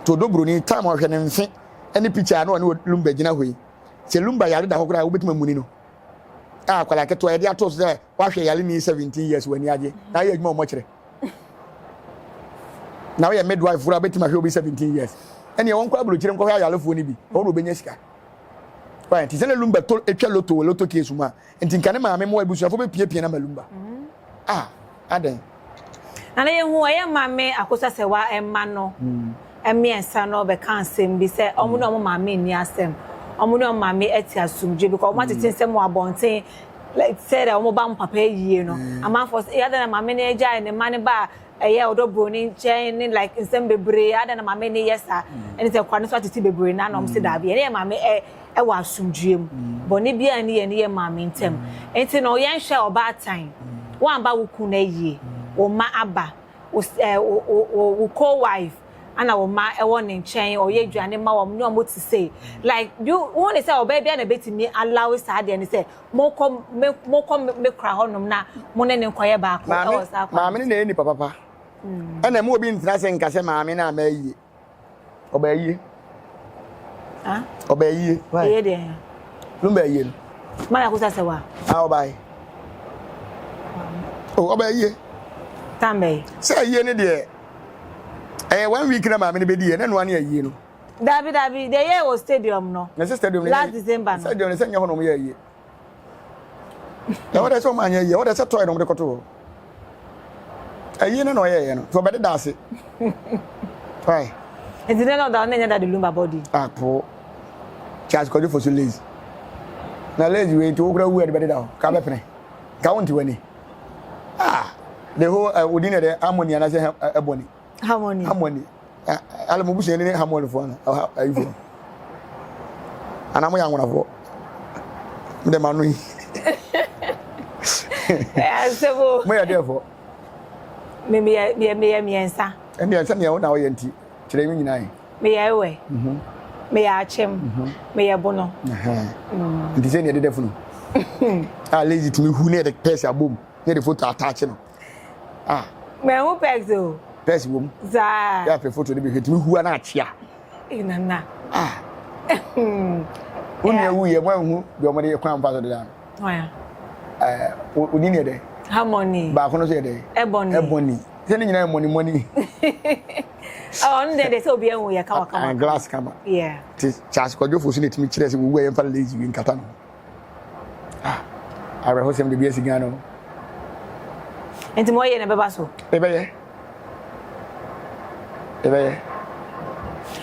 To do broni time ɔhwɛ ne mfe ɛne picture na ɔne lumba gyina hɔ yi. Sɛ lumba yare da hɔ koraa wobɛtumi amuni no. A akwadaa ketewa yɛde ato so sɛ wahwɛ yare ni 17 years wɔ ani agye na ayɛ adwuma wɔn kyerɛ. na woyɛ midwife koraa wobɛtumi ahwɛ obi 17 years ɛneɛ wɔnkɔ aburokyire nkɔhwɛ ayarefoɔ no bi ɛhɔ na wɔbɛnya sika right nti sɛ na lumba to atwa loto wɔ loto case mu a nti nka ne maame mmoa abusuafoɔ bɛpiapia no ama lumba mm. ah adɛn na na yɛhu ɛyɛ maame akosasɛwa ɛma no mm. mmiɛnsa no bɛka asɛm bi sɛ ɔmo ne ɔmo maame nni asɛm ɔmo ne ɔmo maame ati asomdwe because ɔmo atete nsɛm wɔ abɔnten like sɛ dɛ wɔn ba wɔn papa ayie no mm. amanfoɔ sɛ adɛn na maame no agyae ne mma no ba a ɛyɛ ɔdɔ buroni nkyɛn ne like nsɛm bebree adɛn na maame no yɛ saa mm. ɛne sɛ kwa no so atete bebree na na wɔn sɛ mm. daabi ɛne yɛ maame ɛ ɛwɔ asomdue mu bɔne biara ne yɛ ne yɛ maame ntɛm nti no yɛnhwɛ ɔbaatan wɔn aba wo kun ayie wɔn mma aba wo ɛɛ wo wo wo co-wife ana wo mma ɛwɔ ne nkyɛn ɔyɛ aduane ma wɔn ne wɔn te sei like you wɔn ne sɛ ɔbaa bi na betumi allow saa deɛ ne sɛ mokɔ me mokɔ me kora hɔnom na mo ne ne nkɔyɛ baako ɛwɔ saa kwan maame ne na ɛyɛ nipa papa mm. ɛna mu obi ntena se nka sɛ maame na ama ayie ɔba ayie ɔba ayie ɛyɛ deɛ lumba ayie no mana kusa sɛ wa ah ɔba ayie oh ɔba ayie tambɛ sɛ ayie ne deɛ ɛyɛ one week na maame no bɛdi yɛ na noa ne ayie no. Dabi dabi deɛ yɛ wɔ stadium no. Na sɛ stadium no last December no. Stadium no sɛ nyɛ hɔ na wɔn yɛ ayie. Na wɔde sɛ wɔn anyɛ ayie wɔde sɛ tɔɛ na wɔn de kɔto hɔ. Ayie no na ɔyɛ yɛ no so ɔbɛde da ase. Why? Nti ne na ɔda ɔne nyɛ da de lumba body. Apo Charles Kwadwo Fosu lazy. Na lazy wei nti wokura wu ɛde bɛde da hɔ ka bɛpene. Ka wo nte w'ani. Ah, the whole uh, within the harmony and I say ebony. Harmony. Harmony. Ala mo busua ne harmony fo ana ayifo. Ana mo yɛ anwonafo. Me de ma no yi. Asebo. Mo yɛ deɛ fo. Me me yɛ me yɛ mmiɛnsa. Mmiɛnsa nea wo na woyɛ nti kyerɛ mi nyinaa yi. Meyɛ ewe. Meyɛ akyem. Meyɛ bono. Nti sɛ nea ɛdeda funu. A lazy tumi hu ne yɛde pɛs abom ne yɛde foto ataakye no. Ah. Mɛhu pɛs o. Pɛs wom. Saa. Yɛ afɛ foto no bi hwɛ tumi hu ana akyea. Ee nana. Ah. Wo nua wu yɛ mo anhu deɛ wɔde yɛ kwan mfa so deda no. Ɛɛ odin yɛ dɛ. Harmony. Baako no nso yɛ dɛ. Ebony. Ebony. Sɛ ne nyinaa yɛ mɔni mɔni. Ɔno deɛ deɛ sɛ obi ahu yɛ kama kama. Glass kama. Yeah. Ti Charles Kwadwo Fosu na etumi kyerɛ sɛ wowu a yɛmfa lazy wi nkata no ho. Ah, awerɛhosɛm de bi asi Ghana o. Nti mo yɛ na ɛbɛba so. Ɛbɛyɛ. Ɛbɛyɛ.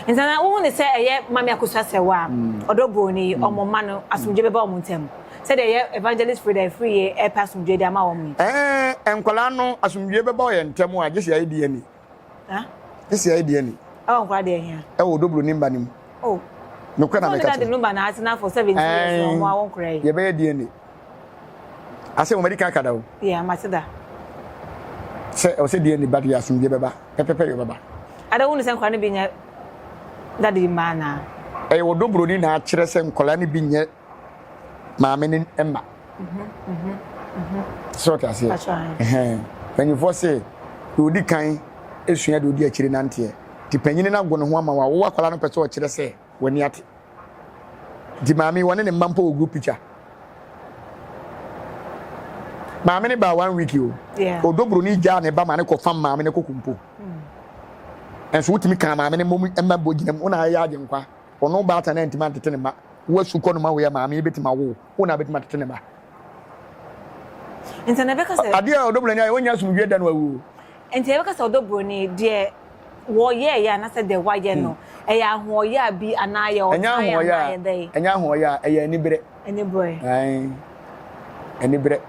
Nti na wohu ne sɛ ɛyɛ Mame Akosua Serwaa, ɔdɔ broni, ɔmo mma no asomdwe bɛba ɔmo ntam. Sɛdeɛ ɛyɛ Evangelist Freda Afriyie repɛ asomdwoeɛ de ama wɔn yi. Ɛɛ, nkwadaa no, asomdwoeɛ bɛba yɛn ntam a, gye sɛ yɛayɛ DNA. Gye sɛ yɛayɛ DNA. Ɛwɔ nkwadaa deɛ hia. Ɛwɔ Odo Broni mba no mu. Oh. Nokorɛ na meka kyerɛ. Sɛ ɔne na atena for 17 years na ɔmo awo nkwadaa yi. Yɛbɛyɛ DNA. Asɛ wɔn adi kan aka da o. Yeah, mate da. Sɛ ɛwɔ sɛ DNA ba deɛ asomdwoeɛ bɛba, pɛpɛpɛ yɛ ɔbɛba. Ada wonu sɛ nkwadaa no bi nyɛ daddy mma anaa? Ɛyɛ ɔdɔ buroni na akyerɛ sɛ nkwadaa no bi nyɛ maame no mma. Sɛ ɔte aseɛ. Mpanyinfoɔ se deɛ ɔdi kan sua deɛ ɔdi akyire nanteɛ. Nti panyini no ago ne ho ama wo a, wo akwadaa no pɛ sɛ ɔkyerɛ sɛ w'ani ate. Nti maame yi wɔne ne mma mpo wɔ group picture. Maame no baa one week o. Ɔdɔ buroni gyaa ne ba ma ne kɔfam maame no koko mpo. Nso wotumi kaa maame no mmom mma bɔ gyina mu. Wo na ayɛ agyenkwa. Ɔno baatan no antumi antete ne mma. Wo asu kɔ no ma woyɛ maame yi bɛtumi awo wo. Wo na bɛtumi atete ne mma. Nti na ɛbɛka sɛ. Adeɛ a ɔdɔ buroni ayɛ ɔnnya asomdwoeɛ da no awu o. Nti ɛbɛka sɛ ɔdɔ buroni deɛ wɔyɛeɛ anaasɛ deɛ wayɛ no ɛyɛ ahoɔyaa bi anaa ɛyɛ ɔtan anaa ɛyɛ dɛn? Ɛnyɛ ahoɔyaa, ɛyɛ aniberɛ. Aniberɛ. Ae, aniberɛ.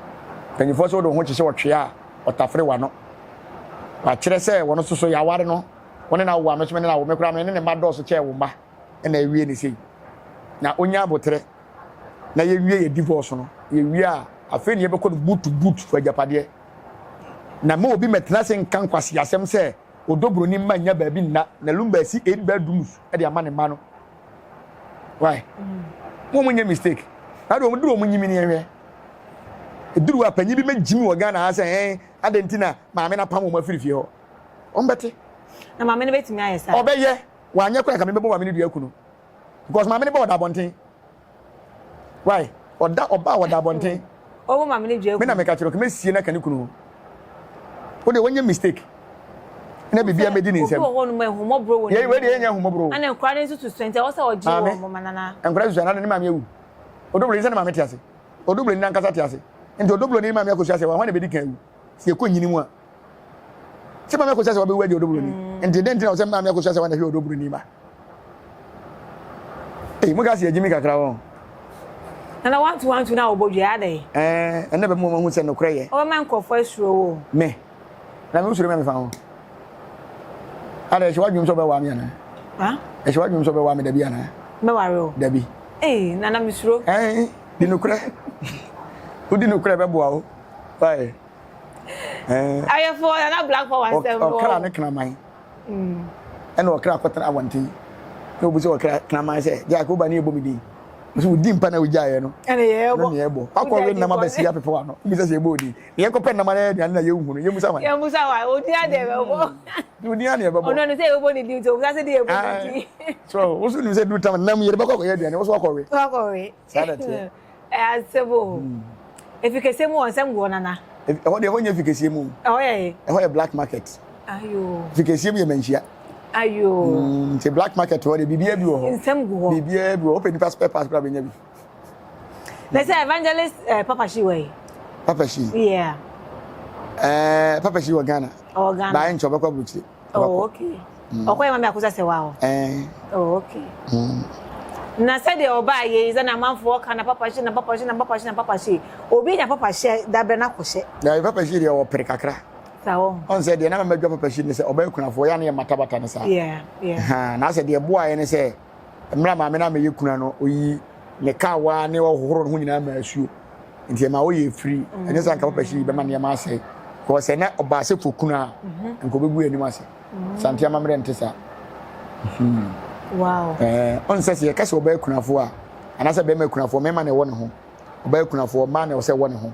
Mpanyinfoɔ sɛ wode wo ho kyehyɛ ɔtwea a, ɔtafere w'ano. Wakyerɛ sɛ wɔn nso so yɛaware no, wo ne no awo a, me nso me ne no awo. Me koraa me ne ne mma dɔɔso kyɛɛ wo mma ɛna awie ne sei. Na ɔnya aboterɛ na yɛwie yɛ divorce no, yɛwie a, afei ne yɛbɛkɔ no boot to boot for agyapadeɛ. Na ma obi mɛtena ase nka nkwaseasɛm sɛ Odo broni mma nnya baabi nna na Lumba asi 8 bedrooms de ama ne mma no. Why? Mo mo nyɛ mistake. Na de wɔn duru wɔn nyimi ne yɛn hwɛ. Eduru a panyin bi mɛgyimi wɔ Ghana ha sɛ ɛn adɛn nti na maame no apam wɔn afiri fie hɔ. Wɔn bɛte. Na maame no bɛtumi ayɛ saa. Ɔbɛyɛ. Wanyɛ koraa nka me bɛbɔ maame no dua aku no. Because maame no bɛ ɔda abɔnten. Why? Ɔda ɔba a ɔda abɔnten. Ɔwɔ maame no dua Me na meka kyerɛ kama sie na ka ne kunu ho. Wo de wɔnyɛ mistake. Na biribi amedi ne nsam. Obi wɔ hɔ nom ahummɔborɔ wɔ ne mu. Wei deɛ yɛnyɛ ahummɔborɔ. Ana nkora no nso susua nti ɛwɔ sɛ ɔgye wɔn mo ma nana. Nkora susua na ne maame awu. Odobroni sɛ ne maame te ase. Odobroni nankasa te ase. Nti odobroni ne maame akosua sɛ wɔn na bɛdi kan awu. Sɛ yɛkɔ nyini mu a. Sɛ maame akosua sɛ wɔbɛwu agye odobroni. Nti dɛn nti na sɛ maame akosua sɛ wɔn na hwɛ odobroni ba. Ei, mo ka se yɛgye mi kakra wɔn. Nana wantu wantu na wɔbɔ dua adɛn? Ɛɛ, ɛnna bɛma wɔn ahu sɛ nokorɛ yɛ. Wɔbɛma nkurɔfoɔ asuro wo. Me, na me wosuro me a mefa ho. Ada, ɛhyɛ w'adwenem sɛ wobɛwaa me anaa? Ha? Ɛhyɛ w'adwenem sɛ wobɛwaa me dabi anaa? Mɛware wo. Dabi. Ei, Nana mesuro. Ɛɛ, di nokorɛ. Wodi nokorɛ bɛboa wo. Wae. Ɛɛ. Ayɛfoɔ, Nana Black Power nsɛm no. Ɔkra ne kraman. Ɛna ɔkra kɔtena abɔnten na obi sɛ ɔkra kraman sɛ Jack woba ne yɛbɔ me din nso wodi mpa na wogyaeɛ no ɛna yɛbɔ na yɛbɔ wakɔ we nam abɛsi apepe wano obi sɛ sɛ yɛbɔ odin na yɛkɔpɛ nam na aduane na yɛnhu no yɛmusa hwan yɛmusa hwan odin adeɛ bɛbɔ odin adeɛ bɛbɔ ɔno no sɛ yɛbɔ ne din nti obusa sɛ de yɛbɔ ne din so wo so nim sɛ duru tam nam yɛde bɛkɔ akɔyɛ aduane wo so wakɔ we wakɔ we saa na teɛ Ɛyɛ asɛm o. Efi kɛseɛ mu wɔ nsɛm guɔ nana. Ɛhɔ deɛ ɛhɔ nyɛ fi kɛseɛ mu. Ɛhɔ yɛ he? Ɛhɔ yɛ black market. Ayo. Fi kɛseɛ mu yɛ manhyia. Ayo. Mm, nti black market hɔ deɛ biribiara bi wɔ hɔ. Nsɛm gu hɔ. Biribiara bi wɔ hɔ. Wopɛ nipa spare parts koraa bɛnya bi. Na sɛ evangelist eh, Papa Shi wɔ yi. Papa Shi? Yeah. Eh, Papa Shi wɔ Ghana. Ɔwɔ Ghana. Baa nkyɛ ɔbɛkɔ aburukyire. Oh, okay. Mm. Ɔkɔ yɛ mami akosa sɛ wa hɔ. Eh. Oh, okay. Mm. Na sɛdeɛ ɔbaa yɛ yi sɛ na amanfoɔ ka na papa hyɛ na papa hyɛ na papa hyɛ na papa hyɛ obi nya papa hyɛ dabrɛ na akɔhyɛ. Na papa hyɛ deɛ ɔpere kakra. Saa wɔ. Ɔn sɛ deɛ na mama dwa papa hyɛ ne sɛ ɔbɛyɛ kunafoɔ yɛ ne yɛ matabata ne saa. Yeah, yeah. Ha na sɛ deɛ boa yɛ ne sɛ mmerɛ maame na meyɛ kuna no oyi ne kawa ne ɔhohoro ne ho nyinaa ma asuo nti ɛma woyɛ firi ɛnyɛ sɛ anka papa hyɛ yi bɛma nneɛma asɛe kɔɔ sɛ na ɔbaa sɛ fo kunu a mhm. nka ɔbɛgu anim ase mhm. sante amammerɛ nte saa mhm. wow ɛɛ ɔn sɛ sɛ yɛka sɛ ɔbɛyɛ kunafoɔ a anaasɛ bɛrima kunafoɔ mmarima na ɛwɔ ne ho ɔbɛyɛ kunafoɔ mmaa na ɛwɔ sɛ ɛwɔ ne ho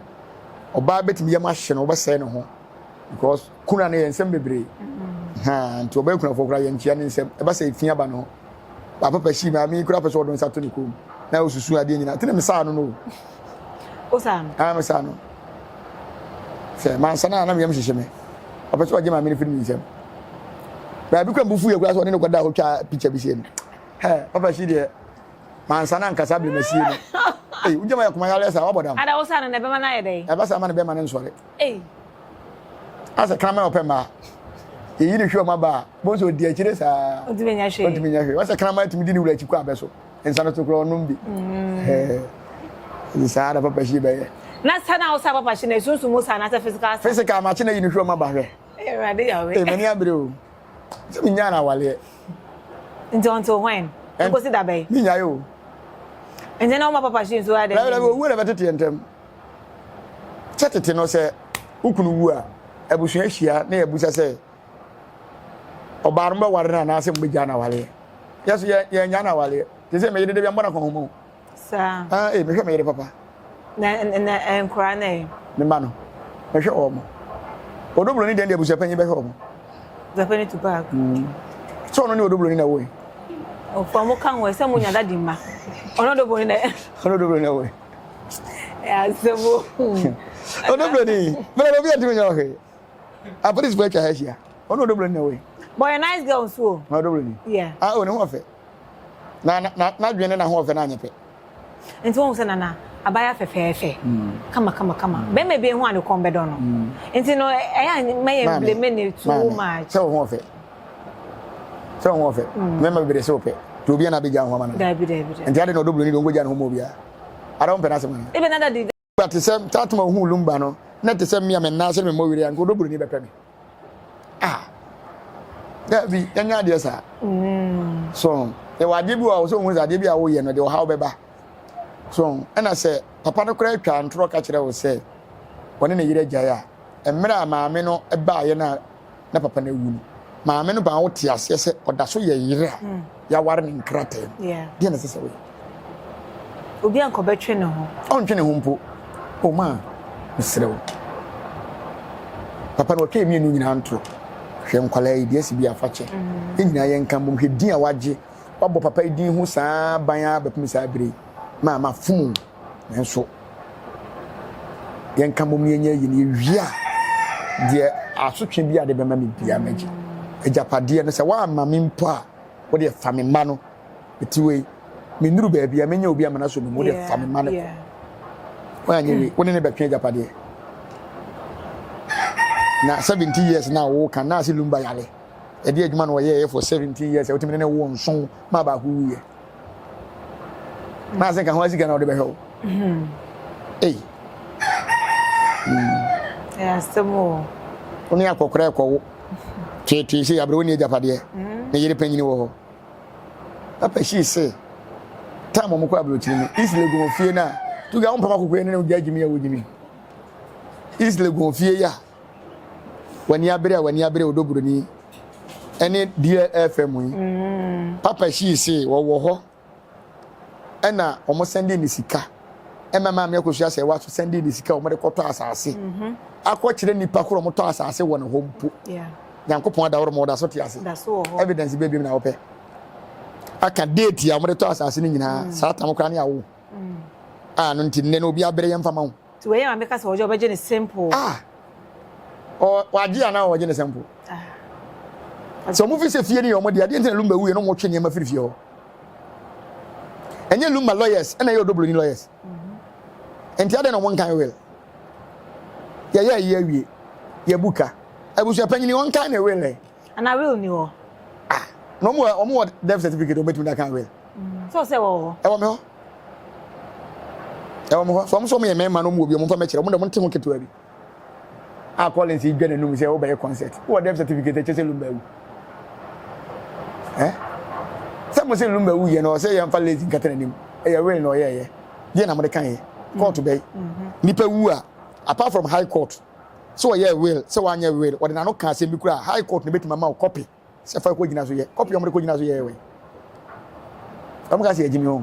ɔbaa bɛtumi yam ahye no ɔbɛsɛe ne ho because kuna no yɛ nsɛm bebree ha nti ɔbɛyɛ kunafoɔ koraa yɛnkyia ne nsɛm ɛba sɛ efi aba ne ho papa hyi maame yi koraa pɛ sɛ ɔde nsa to ne kɔn mu na osusu adeɛ nyinaa tene mesaa no no o saa no ah mesaa no sɛ mansa no a na meyam hyehye me ɔpɛ sɛ ɔgye maame no firi me nsam baabi kora mbufu yɛ koraa sɛ ɔne no kɔda hɔ twa picture bi sie no hɛ papa hyi deɛ mansa no ankasa bere masie no ei wogye ma yɛ koma yareɛ saa wabɔ dam ada wo saa no na ɛbɛma no ayɛ dɛn ɛba saa ma no bɛma no nsɔre ei asɛ kraman ɔpɛ mmaa yɛyi ne hwɛ ɔma ba a bɔn sɛ ɔdi akyire saa ɔntumi nyɛ hwee ɔntumi nyɛ hwee wɔsɛ kraman tumi di ne wura akyi kɔ abɛ so nsa no so koraa ɔnom bi mm. saa na papa hyi bɛyɛ na sa na wosa papa hyi na esunsun mu sa anaasɛ physical sa physical makye na yi ne hwɛ ɔma ba hwɛ Awurade yawe ee m'ani abere o sɛ menyaa no awaleɛ nti until when nkosi da bɛn menyae o nti na woma papa hyi nso adɛ owuo na bɛteteɛ ntɛm Sɛ tete no, sɛ wo kunu wu a, abusua hyia na yɛbusa sɛ, Ɔbaa no mobɛware no anaasɛ mobɛgyaa no awareɛ? Yɛ so yɛ yɛnyaa no awareɛ. Te sɛ me yere da bi a mbɔ no akɔnhoma o. Saa. Ah, eh, mehwɛ me yere papa. Na na nkora no ɛ? Me mma no, mehwɛ wɔn. Odobroni deɛ deɛ abusuapanyin bɛhwɛ wɔn. Abusuapanyin to bag. Mm. Sɛ ɔno ne odobroni na ɛwɔ yi. Ɔfɔ mo ka ho sɛ mo nya dadi mma. Ɔno odobroni na. Ɔno odobroni na ɛwɔ yi. Ɛ asɛm o. Odobroni, bɛrɛ obi antumi nyɛ ɔhwee. Apolisifoɔ atwa ha ahyia. Ɔno odobroni na ɛwɔ yi. But ɔyɛ nice girl nso o. Ɔno odobroni. Yeah. Ah, o ne ho ɔfɛ. Na na n'adwene ne n'ahoɔfɛ no anyɛ pɛ. Nti wohu sɛ Nana abaayewa fɛfɛɛfɛ kama kama kama bɛrima bi ehu a ne kɔn bɛdɔ no nti no ɛyɛ a mma yɛn blame ne too much. Sɛ wo ho ɔfɛ sɛ wo ho ɔfɛ mmarima bebree sɛ wopɛ nti obiara na abɛgya ho ama no Dabi dabi dabi. Nti ade na ɔdɔ buroni deɛ ɔnkɔgya ne ho ma obiara ada wompɛ n'asɛm anaa. Even nana di. Ba te sɛ Tatum a ohuu Lumba no, na te sɛ me a me nan ase ne me mmɔ were a, anka ɔdɔ buroni bɛpɛ me. Ah, dabi, yɛnyɛ adeɛ saa. Mm. So, yɛwɔ adeɛ bi wɔ hɔ sɛ ohun sɛ adeɛ bi a woyɛ no de ɔhaw bɛba. So, ɛna sɛ papa no koraa atwa ntorɔ ka kyerɛ wo sɛ ɔne ne yere agyae a, mmerɛ a maame no baeɛ no a na papa no awu no, maame no baa wo te aseɛ sɛ ɔda so yɛ yere a mm. yɛaware ne nkrataa mu. Deɛ na ɛsɛ sɛ woyɛ. Obi a nkɔbɛtwe ne ho. Ɔntwe ne ho mpo. O ma, mesrɛ wo. Papa no ɔtwa mmienu nyinaa ntorɔ. Hwɛ nkwadaa yi deɛ asi bi afa kyɛ. Mm. Yɛn nyinaa yɛnka mbom hwɛ din a wagye. Wabɔ papa yi din ho saa ban ara bɛpem saa bere yi. Ma mafom o. Nanso yɛnka mbom na yɛnyɛ ayi no yɛwie a deɛ asotwe bi a de bɛma me bia mɛgye. Agyapadeɛ no sɛ woamma me mpo a wodeɛ fa me mma no mete wei mennuru baabi a menya obi ama no asɔ me mu wodeɛ fa me mma no kɔ. Woanyɛ wei wo ne ne bɛtwe agyapadeɛ. Na 70 years na woka na ase lumba yale. Ɛde adwuma na ɔyɛɛ for 17 years a wotumi ne ne wo nson ma baako wuyɛ. Na ase nka ho asika na ɔde bɛhwɛ wo. Ei. Ɛyɛ asɛm o. Wo ne akɔkora ɛkɔwo. Tweetwee sei abrɛ wo ni agyapadeɛ. Ne yere panyini wɔ hɔ. Papa hyii se time ɔmo kɔ aburokyiri no East Legon fie no a tuga wo mpam akɔkora yi ne ne wogya gyimi a wogyimi. East Legon fie yi a w'ani abere a w'ani abere odɔ buroni ɛne DLFM yi. Mm. Papa hyii se wɔwɔ hɔ ɛna wɔn sɛnde ne sika ɛma maame akosua sɛ waso sɛnde ne sika wɔn de kɔtɔ asase mhm. akɔkyerɛ nipa koro wɔn tɔ asase wɔ ne hɔ mpo nyankopɔn adaworo ma ɔda so te ase evidence bɛ bi na wɔpɛ aka date a wɔn de tɔ asase no nyinaa mm. saa tam koraa ne awo mm. a no nti nnɛ no obi abere yɛn fama ho. Ti wei yɛ maame ka sɛ ɔgye ɔbɛgye ne simple. Ah ɔ wagye anaa ɔgye ne simple. Ah. Sɛ ɔmo fi sɛ fie no yɛ ɔmo de adeɛ nti na Lumba wuiɛ na ɔmo twe nneɛma firi fie hɔ. Ɛnyɛ Lumba lawyers ɛna ɛyɛ Odobroni lawyers. Mhm. Nti adɛn na ɔmo nkan will. Yɛyɛ ayi awie. Yɛbu ka. Abusua panyini ɔnkan ne will ɛ. Ana will ni hɔ. Ah na ɔmo wɔ ɔmo wɔ death certificate ɔmo betumi de akan will. Mm. Sɛ ɔsɛ wɔ hɔ. Ɛwɔ me hɔ. Ɛwɔ me hɔ. So ɔmo sɛ ɔmo yɛ mmarima na ɔmo wɔ bi ɔmo nfa mɛkyerɛ ɔmo de ɔmo nte ho ketewa bi. A Collins yi dwa n'anum sɛ wobɛyɛ concert. Wowɔ death certificate ɛkyɛ sɛ Lumba awu. Eh? Sɛ mo sɛ Lumba wu yɛ no ɔsɛ yɛmfa lazy nkata n'anim. Ɛyɛ will na ɔyɛɛyɛ. Deɛ na mo de kan yɛ. Court bɛyi. Nipa wu a apart from high court sɛ ɔyɛɛ will sɛ wanyɛ will ɔde n'ano ka asɛm bi koraa high court na ebetumi ama wo copy sɛ fa kɔ gyina so yɛ copy ɔmo de kɔ gyina so yɛ wɛ ɔmo ka sɛ yɛgye mi ho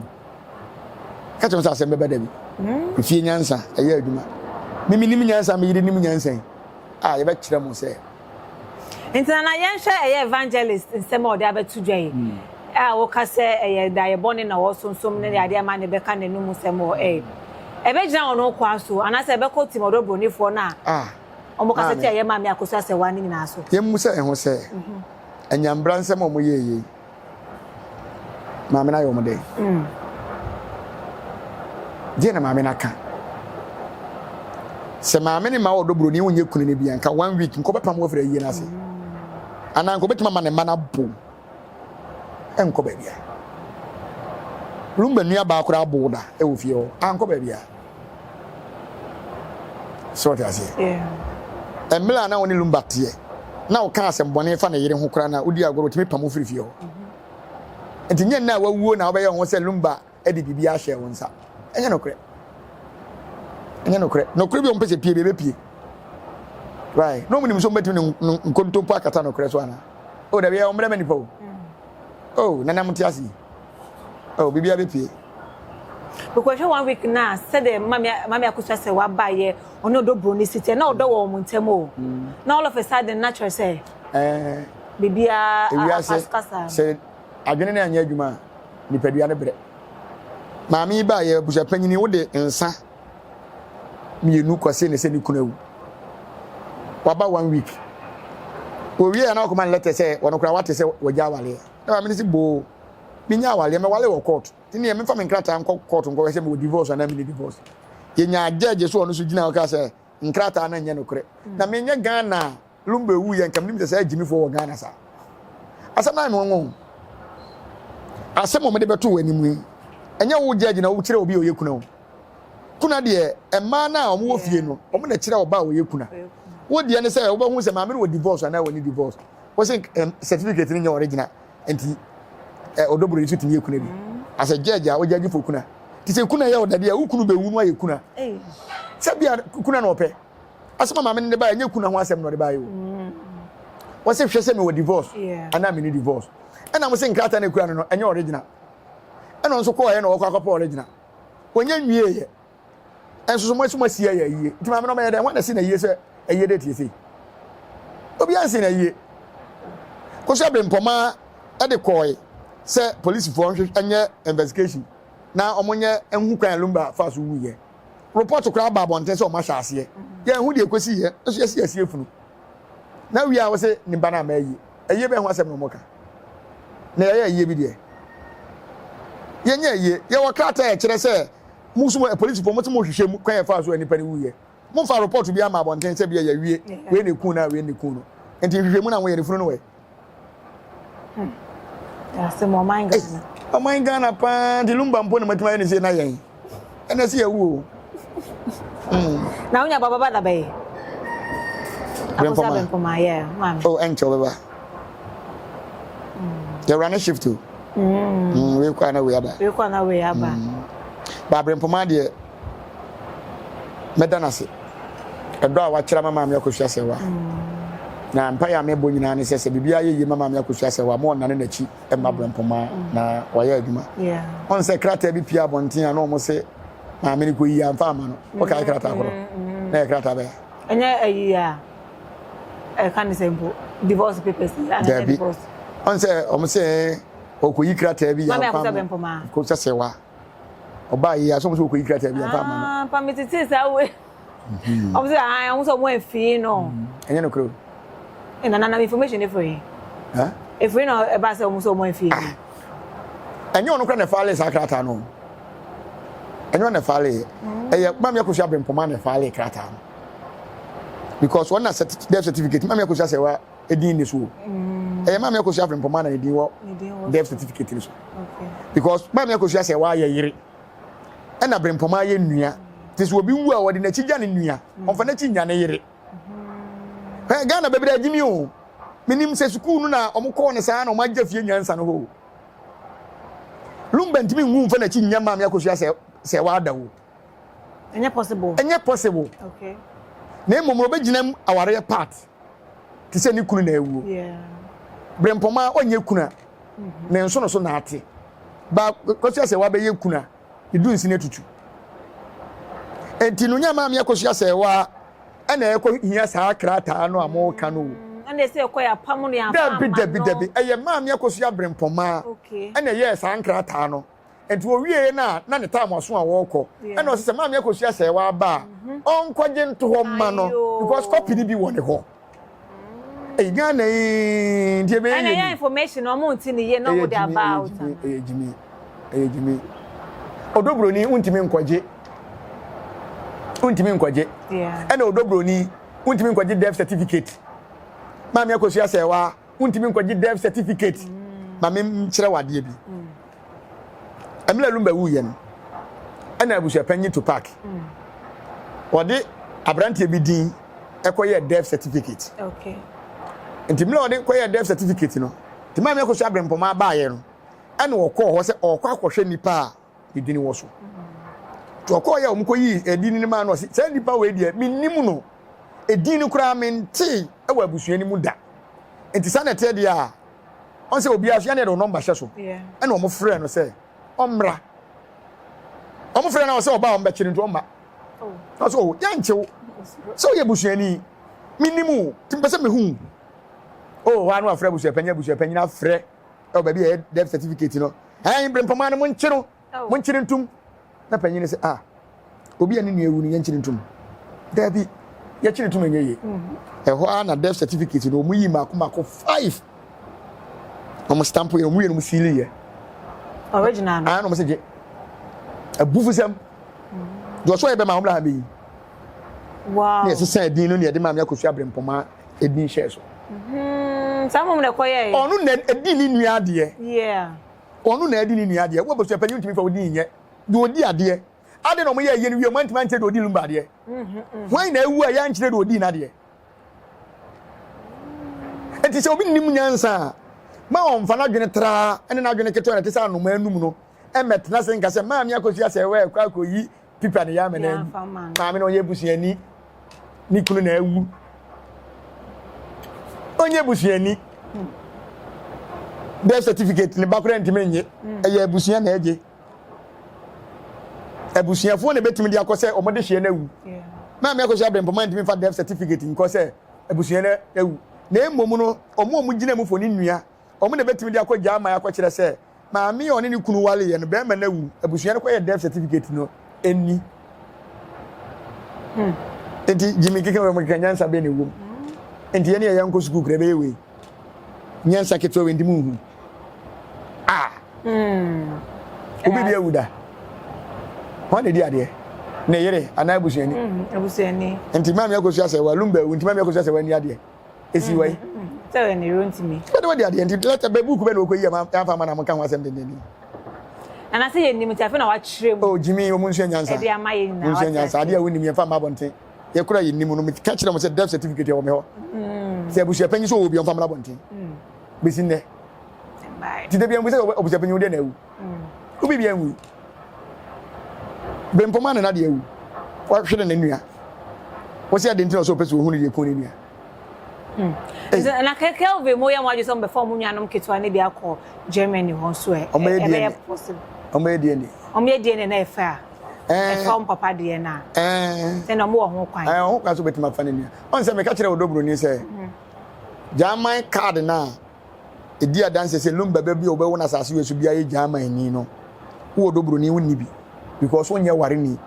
ka kyerɛ sɛ asɛm bɛba da bi hmm. efie nyansa ɛyɛ adwuma mimi nim nyansa mi yere nim nyansa yi a yɛbɛkyerɛ mo sɛ. Nti nana yɛnhwɛ ɛyɛ evangelist nsɛm a ɔde abɛto dwa yi hmm. a woka sɛ ɛyɛ daeɛ bɔne na wɔsonsom ne adeɛ ama ne bɛka n'anum sɛm wɔ ɛyɛ ɛbɛgyina wɔn kwan so anaasɛ ɛbɛkɔ tim ɔdɔ bronifoɔ no a ah. wɔn kasa tia yɛ maame Akosua Sɛwa ne nyinaa so. Yɛmmu sɛ ɛho sɛ mhm. anyambra nsɛm a wɔyɛ yei maame no ayɛ wɔn dɛn mm. deɛ na maame no aka sɛ maame ne ma ɔdɔ buroni wonyɛ kunu no bi anka one week nkɔ bɛpam wɔ afiri ayie no ase mm. anaa nkɔ bɛtumi ama ne mma no abo ɛnkɔ baabi a Lumba nua baa koraa abow da ɛwɔ fie hɔ ankɔ baabi a sɛ ɔte aseɛ mmerɛ a na wo ne Lumba teɛ na ɔka asɛm bɔne fa ne yere ho koraa na wodi agorɔ ɔtumi pam wo firi fie hɔ nti nyɛ nna a wawuo na wobɛyɛ ho sɛ Lumba de biribi ahyɛ wo nsa ɛnyɛ nokorɛ ɛnyɛ nokorɛ nokorɛ bi a wɔmpɛ sɛ pie bi ɛbɛpie right na wɔn nim sɛ wɔbɛtumi ne nkontompo akata nokorɛ so anaa. O dabi ɛwɔ mmerɛ ma nipa o. Oh nana mo te ase yi. Oh biribiara bɛpue. Because hwɛ one week na sɛdeɛ mami mami akosua sɛ waba yɛ ɔne ɔdɔ broni si teɛ na ɔdɔ wɔ wɔn ntam o. Na all of a sudden na kyerɛ sɛ. Ɛɛ. Biribiara Ewiase sɛ adwene no anyɛ adwuma a nipadua no brɛ. Maame yi baayɛ abusuapanyini wode nsa mmienu kɔse ne sɛ ne kunu awu. Waba one week. Owie a na wakɔma no lɛtɛ sɛ wɔn koraa wate sɛ wagya awaleɛ. Na maame no si boo menya awaleɛ mɛwale wɔ court. Nti neɛ memfa me nkrataa nkɔ court nkɔhwɛ sɛ mewɔ divorce anaa menni divorce. Yɛnyaa judge so ɔno nso gyina hɔ kaa sɛ nkrataa no nyɛ nokorɛ. Na menyɛ Ghana a Lumba ewu yɛ nka menim sɛ saa gyimifoɔ wɔ Ghana saa. Asɛm no ayɛ me nwanwa o. Asɛm a wɔde bɛto w'anim yi, ɛnyɛ wo judge na wokyerɛ obi a ɔyɛ kuna o. Kuna deɛ, mmaa no a wɔwɔ fie no, wɔn na kyerɛ ɔbaa a ɔyɛ kuna. Wo deɛ ne sɛ wobɛhu sɛ maame no wɔ divorce anaa wɔnni divorce. Wo se certificate no nyɛ original nti ɔdɔ buroni nso tumi yɛ kuna bi. As a judge a wo judge for kuna. Nti sɛ kuna yɛ wo dadeɛ a, wo kunu bɛwu no ayɛ kuna. Sɛ bia kuna na ɔpɛ. Asɛm a maame no de baeɛ ɛnyɛ kuna ho asɛm na ɔde baeɛ o. Wɔse hwɛ sɛ mewɔ divorce anaa menni divorce. Ɛna mo se nkrataa no ekura no no ɛnyɛ original. Ɛna ɔno nso kɔɔeɛ na ɔkɔ akɔpɛ original. Wɔnyɛ nwieeɛ. Ɛnso so mo nso moasi ayɛ ayie. Nti maame no ɔbɛyɛ dɛn? Hwan na si no ayie sɛ ayie date yɛ sei? Obiara nsi no ayie. Kosua Brempɔmaa de kɔɔe sɛ polisifoɔ nhwehwɛ nyɛ investigation na wɔnyɛ nhu kwan a Lumba faa so wuiɛ. Report koraa ba abɔnten sɛ wɔahyɛ aseɛ. Yɛnhu deɛ ɛkɔsiiɛ, nso yɛsi yɛasi afunu. Na wie a wose ne ba no amma ayie. Ayie bɛn ho asɛm na wɔka? Na yɛyɛ ayie bi deɛ. Yɛnyɛ ayie. Yɛwɔ krataa a ɛkyerɛ sɛ mo nso mo apolisifoɔ mo se mohwehwɛ mu kwan a ɛfaa so a nipa no wuiɛ. Momfa report biara mma abɔnten sɛ bia yɛawie, wei na ɛkuu no a wei na ɛkuu no. Nti nhwehwɛmu no a moyɛ no funu no wɔ he? Hmm. Asɛm ɔman Ghana. Ɔman Ghana paa nti lumba mpo na matumi ayɛ ne sei na yɛn. Ɛna sɛ yɛwu o. Hmm. Na wonya baba ba da bɛyɛ. Akosa Brempoma yɛ maame. Oh ɛnkyɛ ɔbɛba. Hmm. Yɛwura ne shift o. Hmm. hmm wei kɔ ana wei aba. Wei kɔ ana wei aba. Hmm. Ba Brempoma deɛ mɛda no ase. Ɛdɔ a wakyerɛ ama Maame Akosua Serwaa. Na mpaeɛ a mebɔ nyinaa ne sɛ sɛ biribiara yɛ yie ma Maame Akosua Serwaa ma ɔnnane n'akyi mma Brɛmpɔmaa na wayɛ adwuma. Ɔn sɛ krataa bi pie abɔnten a na wɔn se maame no kɔyi amfa ama no. Wokae krataa korɔ? Na ɛyɛ krataa bɛyɛ? Ɛnyɛ ayi a ɛka ne sɛ mpo divorce papers yi ana Dabi. Ɔn sɛ wɔn se ɔkɔyi krataa bi amfa ama Akosua Serwaa. Ɔbaa yi asɔm sɛ ɔkɔyi krataa bi amfa ama no. Ah, pa me tete saa we. Mhm. Ɔmo sɛ ah, ɔmo sɛ ɔmo amfii no. Mhm. Ɛnyɛ nokorɛ o. Ɛna na na information ne firi. Efiri na ɛba sɛ ɔmo sɛ ɔmo amfii no. Ah. Ɛnyɛ ɔno kora na ɛfaale saa krataa no. Ɛnyɛ ɔno na ɛfaale yɛ. Mm. Ɛyɛ Maame Akosua Brempɔma na ɛfaale krataa no. Because wɔn na death certificate Maame Akosua sɛ wa edin ne so o. Mm. Ɛyɛ Maame Akosua Brempɔma na ne din wɔ death certificate ne so. Because Maame Akosua sɛ wa yɛ yere. Ɛna Brempɔma yɛ nua. Te sɛ obi wu a wɔde n'akyi gya ne nua. Ɔmfa n'akyi nya ne yere. Hwɛ Ghana bebree agyimi o. Menim sɛ sukuu no na wɔn kɔɔ no saa na wɔn agya fie nyansa no hɔ o. Lumba ntumi nwu mfa n'akyi nya Maame Akosua sɛ sɛ wada o. Ɛnyɛ possible. Ɛnyɛ possible. Okay. Na mmom ɔbɛgyina mu awareɛ part te sɛ ne kunu na awuo. Yeah. Brempɔma ɔnyɛ kuna. Ne nso no so na ate. Ba Akosua sɛ wabɛyɛ kuna. Ne du nsi no atutu. Enti no nya Maame Akosua sɛ wa ɛna ɛkɔ hia saa krataa no a mo ka no o. Mm, ɛna ɛsɛ ɛkɔ yɛ apam no yɛ afa ama no. Dabi dabi dabi ɛyɛ Maame Akosua Brempɔmaa ɛna ɛyɛɛ saa nkrataa no. Nti wɔwieɛ no a na ne time aso a wɔrekɔ ɛna ɔsɛ sɛ Maame Akosua sɛ waba a mhm. ɔnkɔgye nto hɔ mma no because copy no bi wɔ ne hɔ. Ɛyi Ghana yi nti ɛbɛyɛ yie. Ɛna ɛyɛ information ɔmo nti ne yie na ɔmo de aba out. Ɛyɛ gyimi ɛyɛ gyimi ɔdɔ buroni ntumi nkɔgye ntumi nkɔgye ɛna ɔdɔ buroni ntumi nkɔgye death certificate maame akosua sɛ wa ntumi nkɔgye death certificate mm. maame nkyerɛ wadeɛ bi. Mm. Mmerɛ Lumba wuiɛ no, ɛna abusuapanyin Tupac wɔde aberanteɛ bi din ɛkɔyɛɛ death certificate. Okay. Nti mmerɛ wɔde kɔyɛɛ death certificate no, nti maame akosua abrempɔma baayɛ no, ɛna ɔkɔɔ hɔ sɛ ɔkɔ akɔhwɛ nipa a ne din wɔ so. Nti ɔkɔɔ yɛ a wɔn kɔyii edin no maa no ɔse saa nipa wei deɛ mennim no, edin no koraa mentee ɛwɔ abusua no mu da. Nti saa na ɛteɛ deɛ a. Ɔn sɛ obiara so yɛne yɛde wo nɔmba hyɛ so. Ɛna wɔn frɛ no sɛ ɔmmra. Wɔn frɛ no sɛ ɔba a wɔn bɛkye no nti ɔmma. Na ɔsɛ o yɛnkye wo sɛ woyɛ busuani menim wo nti mepɛ sɛ mehu wo. O hɔ a na wafrɛ abusuapanyin abusuapanyin afrɛ ɛwɔ baabi a ɛyɛ death certificate no. Ɛn berempɔmaa no monkye no. Monkyere ntom. Na panyin no sɛ, Ah, obi a ne nua awu no, yɛnkyere ntom? Daabi, yɛkyere tom ɛnyɛ yie. Ɛhɔ ara na death certificate no, wɔn yi mako mako five. Wɔn stamp yɛ, wɔn yɛ no wɔn siili yɛ. Original no. Ah, na wɔn sɛ gye. Abufusɛm. Deɛ ɔsɔ yɛ bɛma wɔn bla ha bɛyi. Wow. Na yɛsesa edin no na yɛde maame akosua abrempɔma edin hyɛɛ so. Mm, saa mmom na ɛkɔyɛɛ. Ɔno na edi ne nua adeɛ. Yeah. Ɔno na adi ne nua adeɛ. Wo abusua panyin ntumi mfa wo din nyɛ deɛ ɔdi adeɛ. Adɛn na wɔyɛɛ ayie no wie wɔantumi ankyerɛ deɛ ɔdii Lumba adeɛ? Hwan na awu a yɛankyerɛ deɛ ɔdii n'adeɛ? Enti sɛ obi nnim nyansa a, ma ɔmfa n'adwene traa ne n'adwene ketewa na ɛte sɛ anomaa anum no mmɛtena ase nka sɛ, Maame Akosua sɛ ɛwɔ ɛkɔ akɔyi pipa ne yɛ amena agu. Maame no ɔnyɛ busuani. Ne kunu na awu. Ɔnyɛ busuani. Death certificate ne ba koraa ntumi nye. Ɛyɛ abusua na ɛgye. Abusuafoɔ na ebetumi de akɔ sɛ wɔn de hyeɛ no awu. Maame akɔhyɛ abirempɔma ntumi nfa death certificate nkɔ sɛ abusua no awu. Na mmom no, wɔn a wɔgyina mu fo ne nua, wɔn na ebetumi de akɔ gyaman akɔkyerɛ sɛ Maame a ɔne ne kunu wareeɛ no, barima no awu, abusua no kɔyɛ death certificate no nni. Hmm. Nti Jimmy keka wɔ mu keka nyansa bɛn na ɛwɔ mu. Nti yɛne yɛyɛ nkɔ sukuu kura ɛbɛyɛ wei. Nyansa ketewa wei nti mu nhu. Ah. Hmm. Obi bi awu da. Wɔn na di adeɛ. Ne yere anaa abusuani. Hmm, abusuani. Nti maame akosua sɛ walumba awu nti maame akosua sɛ wani adeɛ. Esi wɔ yi. Sɛ ɔyɛ ne yere ntumi. Bɛde wadi adeɛ nti lɛtɛ bɛ buuku bɛ na ɔkɔ yi ama yɛamfa ama na mo ka ho asɛm dendenden. Nana sɛ yɛnim nti afei na wakyerɛ mu. Oh Jimmy wɔn nsua nyansa. Ɛde ama yɛn nyinaa. Wɔn nsua nyansa adeɛ a wɔnim yɛmfa mma abɔnten. Yɛkura yɛnim no meka kyerɛ wɔn sɛ death certificate ɛwɔ me hɔ. Sɛ abusua panyin sɛ ɔwɔ bi ɔmfa mmra abɔnten. Bɛsi nnɛ. Ti da bi ambu sɛ abusua panyin wo deɛ na awu. Wo biribi anwui. Bempɔma ne n'adeɛ awu. Wahwere ne nua. Wo sɛ ade nti na ɔsɛ ɔpɛ sɛ ɔhu ne deɛ kun ne nua. Hmm. Na Kelvin mo yɛ mo adwene sɛ ɔmo bɛfa ɔmo nuanom ketewa no bi akɔ Germany hɔ nso ɛ. Ɔmo yɛ DNA. Possible. Ɔmo yɛ DNA. Ɔmo yɛ DNA na ɛfɛ a. Ɛfa ɔmo papa deɛ na. Sɛ na ɔmo wɔ ho kwan. Ɛɛ ɔho kwan so betumi afa ne nua. Ɔn sɛ meka kyerɛ Odobroni sɛ. German card na Edi adanse sɛ Lumba ba bi a wɔbɛwo no asase wei so biara yɛ Germanni no. Wowɔ Dobroni, wonni bi because wonyɛ wareni.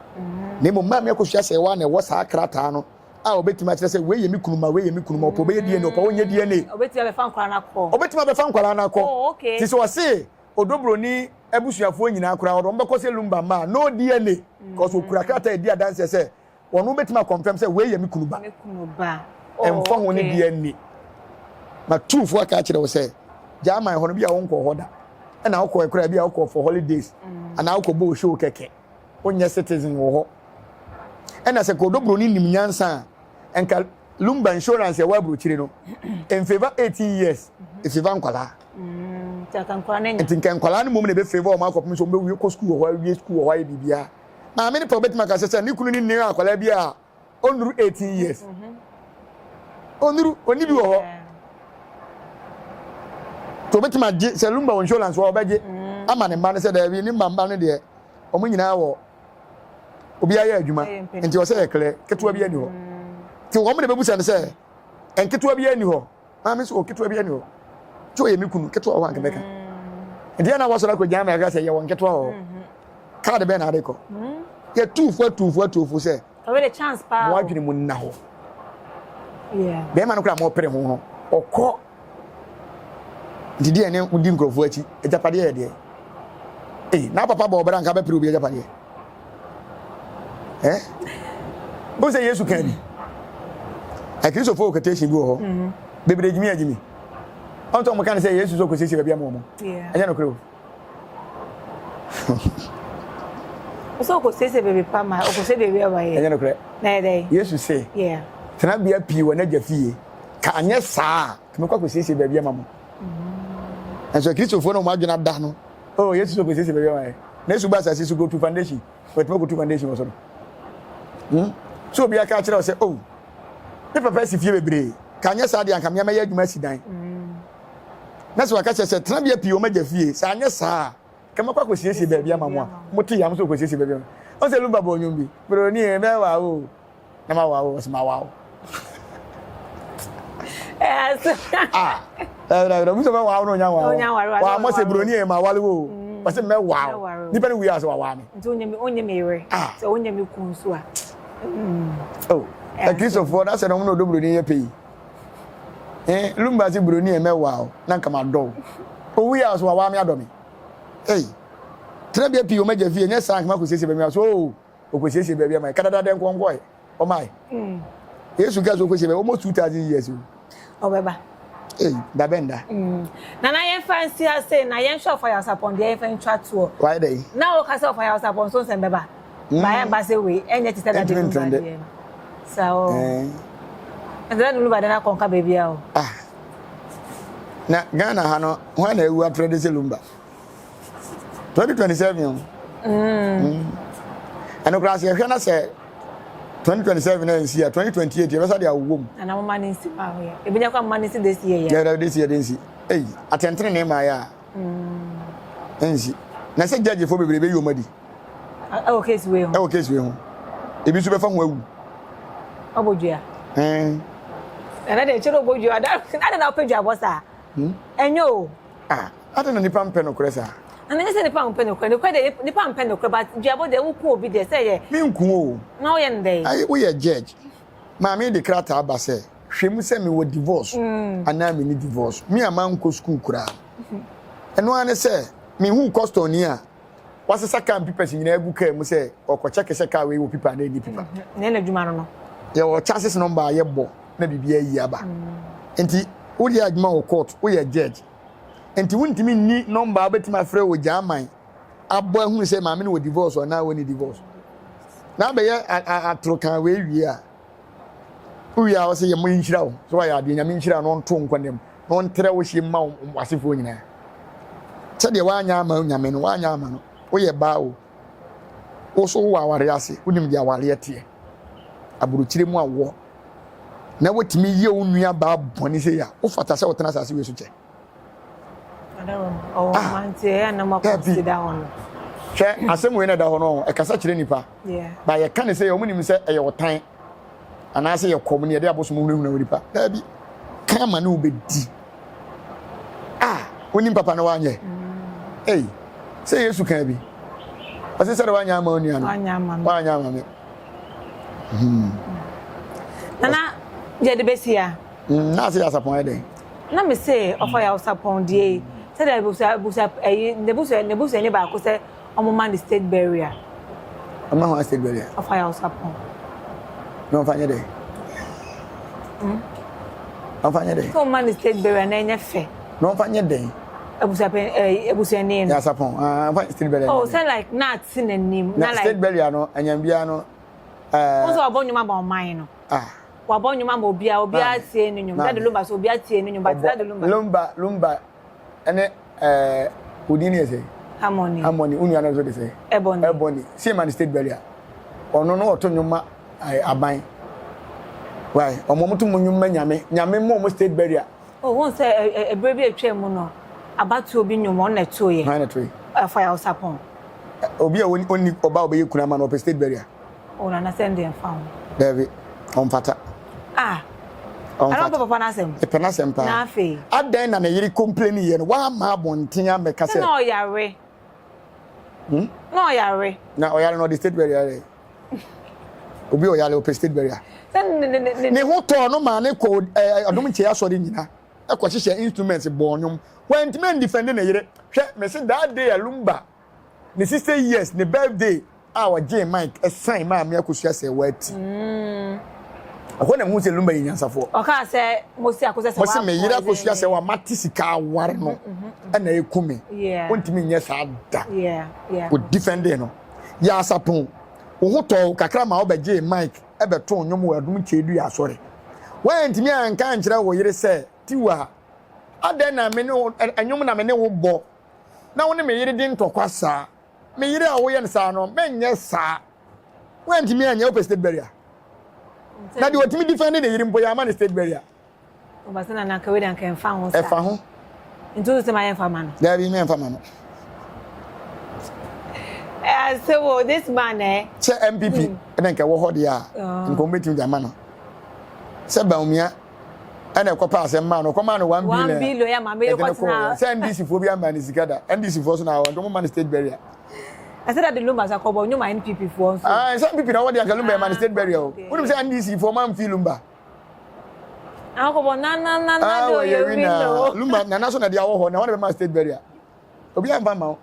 Na mmom Maame Akosua Serwaa na ɛwɔ saa krataa no a obetumi akyerɛ sɛ wei yɛ me kunu ma, wei yɛ me kunu ma, ɔpɛ ɔbɛyɛ DNA, ɔpɛ ɔnyɛ DNA. Obetumi abɛfa nkwadaa no akɔ. Obetumi abɛfa nkwadaa no akɔ. Oh, okay. Ti sɛ ɔse Odobroni abusuafoɔ nyinaa koraa ɔde wɔn bɛkɔ sɛ Lumba mma a, no DNA because okura krataa a edi adanseɛ sɛ Ɔno bɛtumi akɔnfɛm sɛ wei yɛ me kunu ba. Me kunu ba. Ɛmfa ho ne deɛ nni. Ma tuufoɔ aka akyerɛ wo sɛ German hɔ no bi a wonkɔɔ hɔ da. Ɛna wokɔɛ koraa bi a wokɔɔ for holidays mm. anaa wokɔbɔɔ show kɛkɛ. Wonyɛ citizen wɔ hɔ. Ɛna sɛ Kodo Broni nim nyansa a, nka Lumba insurance ɛwɔ aburokyire no, in favor 18 years, ɛfavor nkwadaa. Mm, Nti nka nkwadaa no mmom na ɛbɛfavor wɔn akɔpem sɛ wɔbɛwie kɔ sukuu wɔ hɔ awie sukuu wɔ hɔ ayɛ biribiara. Maame no pɛ obetumi aka sɛ sɛ ne kunu ne nni akwadaa bi a ɔnnuru 18 years. Ɔnnuru, ɔnni bi wɔ hɔ. Nti obetumi agye sɛ Lumba wɔ insurance wɔ ɔbɛgye mm. ama ne mma no sɛ daabi ne mma mma no deɛ wɔn nyinaa wɔ obiara yɛ adwuma nti ɔsɛ yɛ klɛ ketewa bi ani hɔ. Nti wɔn de bɛbusa no sɛ nketewa bi ani hɔ. Maame nso wɔ ketewa bi ɛni hɔ. Tí ɔyɛ mi kunu ketewa wɔ hɔ anka mɛka. Nti yɛn na wɔsɔrɔ akɔ gyina mɛka sɛ yɛwɔ nketewa wɔ hɔ. Kaadi bɛn na ade kɔ. Yɛ tuufo atuufo atuufo sɛ. Mo adwene mu nna hɔ. Bɛrima no koraa mo pere ho no ɔkɔ. Nti deɛ ne di nkurɔfoɔ akyi agyapadeɛ yɛ deɛ. Ei na papa bɔ ɔbra nka bɛpere obi agyapadeɛ. Eh? Wo sɛ Yesu kan bi. Akristofoɔ wɔ quotation bi wɔ hɔ. Mm-hmm. Bebree gyimi agyimi. Ɔntɔ wɔn ka ne sɛ Yesu sɛ ɔkɔsiesie baabi ama wɔn. Ɛnyɛ nokorɛ o. Ɔsɛ ɔkɔsiesie baabi pa ma ɔkɔsiesie baabi ama yɛ. Ɛnyɛ nokorɛ. Na yɛ dɛ. Yesu se. Tenabea pii wɔ n'agya fie. Ka anyɛ saa a, mekɔ akɔsiesie baabi ama mo. Mm-hmm. Nso Akristofoɔ na wɔn adwene ada no. Oh, Yesu sɛ ɔkɔsiesie baabi ama yɛ. Na Yesu ba asase so kɔtu foundation. Wɔatumi akɔtu foundation wɔ soro. Hmm? So obi aka akyerɛ wo sɛ, oh, me papa asi fie bebree. Ka nyɛ saa deɛ anka mmea mɛyɛ adwuma asi dan. Na sɛ waka kyerɛ sɛ tenabea pii wɔ m'agya fie, sɛ anyɛ saa a, nka mɛkɔ akɔsiesie baabi ama mo a mote yam sɛ ɔkɔsiesie baabi ama. Ɔn sɛ Lumba bɔɔ nnwom bi, Buroni e, mɛwa wo o, na mawa wo, ɔsɛ mawa wo. Ah, ɛɛ, ɛɛ, sɛ ɔbɛwa wo na ɔnya wa wo. Wa mo sɛ buroni e, mawale wo o, ɔsɛ mɛwa wo. Nipa no wie a sɛ wawa me. Nti wonyɛ me yere, sɛ wonyɛ me kun nso a. Oh, Akristofoɔ na sɛ na ɔmo na ɔdɔ buroni yɛ pɛ yi. Eh, Lumba se buroni ɛ mɛwa o, na nka madɔ wo. Owu yɛ a so wawa me adɔ me. Ei, tenabea pii wɔ m'agya fie, nyɛ saa nka makɔsiesie baabi ma so o, ɔkɔsiesie baabi ama yɛ. Kadada dɛn nkɔnkɔe, ɔmae. Mm. Yesu ka so ɔkɔsiesie baabi, almost 2000 years o. Ɔbɛba. Ei, da bɛn da. Mm. Nana yɛmfa nsi ha sei na yɛnhwɛ ɔfa yawsapɔn deɛ yɛmfa ntwa toɔ. Wayɛ dɛ? Na woka sɛ ɔfa yawsapɔn so nsɛm bɛba. Mm. Ba ɛmba sɛ wei ɛnyɛ te sɛ dade no ba deɛ no. Sa o. Eh. Ɛsɛ dade no ba deɛ no akɔnka baabi a o. Ah. Na Ghana ha no, hwan na ewu atrɛ de sɛ lumba? 2027 o. Mm. Mm. Ɛno koraa sɛ yɛhwɛ na sɛ 2027 na nsi a 2028 yɛbɛsa de awowɔ mu. Nana mo ma ne nsi pa ho yɛ. Ebi nya kwa mo ma ne nsi this year yɛ. Yɛ this year de nsi. Ei, atɛntene ne ma yɛ a. Nsi. Na sɛ judge fo bebree bɛyi wɔn adi. Ɛwɔ case wei ho. Ɛwɔ case wei ho. Ebi nso bɛfa ho awu. Ɔbɔ dua. Ɛn. Ɛnna de kyerɛ ɔbɔ dua. Ada na ɔpɛ dua bɔ saa. Ɛnyɛ o. Ah, ada na nipa mpɛ nokorɛ saa. Na nyɛ sɛ nipa mpɛ nokorɛ. Nokorɛ deɛ nipa mpɛ nokorɛ but duabɔ deɛ woko obi deɛ sɛ yɛ. Me nku o. Na woyɛ no dɛn? Ayi woyɛ judge. Maame de krataa ba sɛ hwɛ mu sɛ mewɔ divorce anaa menni divorce. Me a mankɔ sukuu koraa. Ɛno ara ne sɛ mehu custom ni a wasesa kaa mpipɛs nyinaa agu kaa mu sɛ ɔkɔ kyɛke sɛ kaa wei wɔ pipa anaa ɛnni pipa. Nea n'adwuma no no. Yɛwɔ chassis number a yɛbɔ na biribi ayi aba. Nti woyɛ adwuma wɔ court, woyɛ judge. Nti wontumi nni number a wobɛtumi afrɛ wɔ German abɔ ahunu sɛ maame no wɔ divorce anaa wɔnni divorce. Na abɛyɛ atoro kan wei wie a, wowie a wɔsɛ yɛ mo nhyira wo sɛ woayɛ adeɛ nyame nhyira no ɔnto nkwa nam na ɔntrɛ wo hye mma w'asefoɔ nyinaa sɛdeɛ woanyɛ ama nyame no woanyɛ ama no woyɛ baa o wo so wowɔ awareɛ ase wonim deɛ awareɛ teɛ aburokyire mu awɔ na wotumi yɛ wo nua baa bɔne sɛ yɛ a wofata sɛ wotena asase wei so kyɛ Ah, hwɛ asɛm wei na ɛda hɔ no ɛkasa kyerɛ nipa ba yɛka ne sɛ wɔn nim sɛ ɛyɛ ɔtan anaasɛ yɛ kɔm ne yɛde abosom hunahuna wɔ nipa daabi kan ma ne wobɛdi a wonim papa no wanyɛ mm. ei sɛ yesu kan bi ɔse sɛde wanyɛ ama onua no wanyɛ ama me hmm. nana yɛde bɛsi a mm, na ase yɛ asapɔn yɛ dɛn Na me se ɔfa yawsapɔn deɛ yi sɛdeɛ abusua abusua ɛyi n'abusua n'abusuani baako sɛ ɔmo ma no state burial. Ɔmo ma state burial. Ɔfa yawsapɔn. Na ɔfa nyɛ dɛ. Hmm. Ɔfa nyɛ dɛ. Sɛ ɔmo ma no state burial na ɛnyɛ fɛ. Na ɔfa nyɛ dɛ. Abusua pɛ ɛyi abusuani no. Yawsapɔn ah ɔfa state burial. Oh sɛ like na ate n'anim. Na state burial no ɛnyɛnbia no. Ɛɛ. Wɔn sɛ ɔbɔ nnwom ama ɔman no. Ah. Wabɔ nnwom ama obiara, obiara tie ne nnwom. Daddy Lumba so obiara tie ne nnwom, but Daddy Lumba. Lumba, Lumba, ɛne ɛɛ odin ne yɛ sɛ. Harmony. Harmony, wo nua no nso de sɛ. Ebony. Ebony, sie ma ne state burial. Ɔno no ɔto nnwom ma aban. Why? Ɔmo ɔmo to mo nnwom ma nyame, nyame mo ɔmo state burial. Oh, wohu sɛ ɛberɛ bi a atwam mu no, abatoɔ bi nnwom ɔno na ɛtoeɛ. Hwan na ɛtoeɛ? Ɛfa Yawsapɔn. Obi a ɔnni ɔba a ɔbɛyɛ kunu ama no, ɔpɛ state burial. Oh, nana sɛ ndeɛ mfa ho. Daabi, ɔmfata. Ah. Ɔmfata. Ɛna papa n'asɛm. Ɛpɛ n'asɛm paa. Na afei. Adɛn na ne yere complain yɛ no, wamma abɔnten amɛka sɛ. Na ɔyare. Hmm? Na ɔyare. Na ɔyare na ɔde state burial yɛ. Obi ɔyare ɔpɛ state burial. Ne ho tɔɔ no maa ne kɔ ɔdom nkyɛn asɔre nyina ɛkɔ hyehyɛ instruments bɔɔ nnwom. Wantumi andifɛnde ne yere. Hwɛ, mese that day a Lumba ne 60 years ne birthday a ɔgyee mic ɛsan maame akosua sɛ wati. Ɛhɔ na mehu sɛ Lumba yɛ nyansafoɔ. Ɔkaa sɛ Mose akosua sɛ Mose me yere akosua sɛ wa mate sika aware no ɛna eku me. Wontumi nyɛ saa da. O defending no. Yɛ asapon. Wo ho tɔɔ wo kakra ma wobɛgyee mic ɛbɛtoo nnwom wɔ Adum Kyedua asɔre. Woantumi anka ankyerɛ wo yere sɛ Tiwa adɛn na me ne wo nnwom na me ne wo bɔ na wo ne me yere di ntɔkwa saa. Me yere a woyɛ no saa no, menyɛ saa. Woantumi anyɛ, wopɛ state burial. Na deɛ ɔtumi defend ne yere mpo, yɛama no state burial. Ɛfa ho. Nti wo sɛ ma yɛmfa ma no? Daabi, mɛmfa ma no. Asɛm o, this man eh. Sɛ NPP ɛna nka ɛwɔ hɔ deɛ a, Ah. nka wɔn bɛtumi de ama no. Sɛ Bawumia ɛna ɛkɔpɛ asɛm maa no, ɔkɔmaa no one One billion. billion ya maame Ɛde yɛ no kɔɔ yɛ. kɔtena. Sɛ NDC foɔ bi ama ne sika da. NDC foɔ so na awɔ, nti wɔn ma no state burial. Ɛsɛ dɛ de Lumba so akɔbɔ nnwom a NPP foɔ nso. Ah, sɛ NPP na ɔwɔ deɛ nka Lumba yɛ ma no Ah, state burial o. okay. Wonim sɛ NDC foɔ ma nfi Lumba. Akɔbɔ na na na na Ah, de wɔyɛ oyɛ wi wi na. no. Lumba nana so na de awɔ hɔ na wɔn na bɛma state burial. Obi amfa ma wo.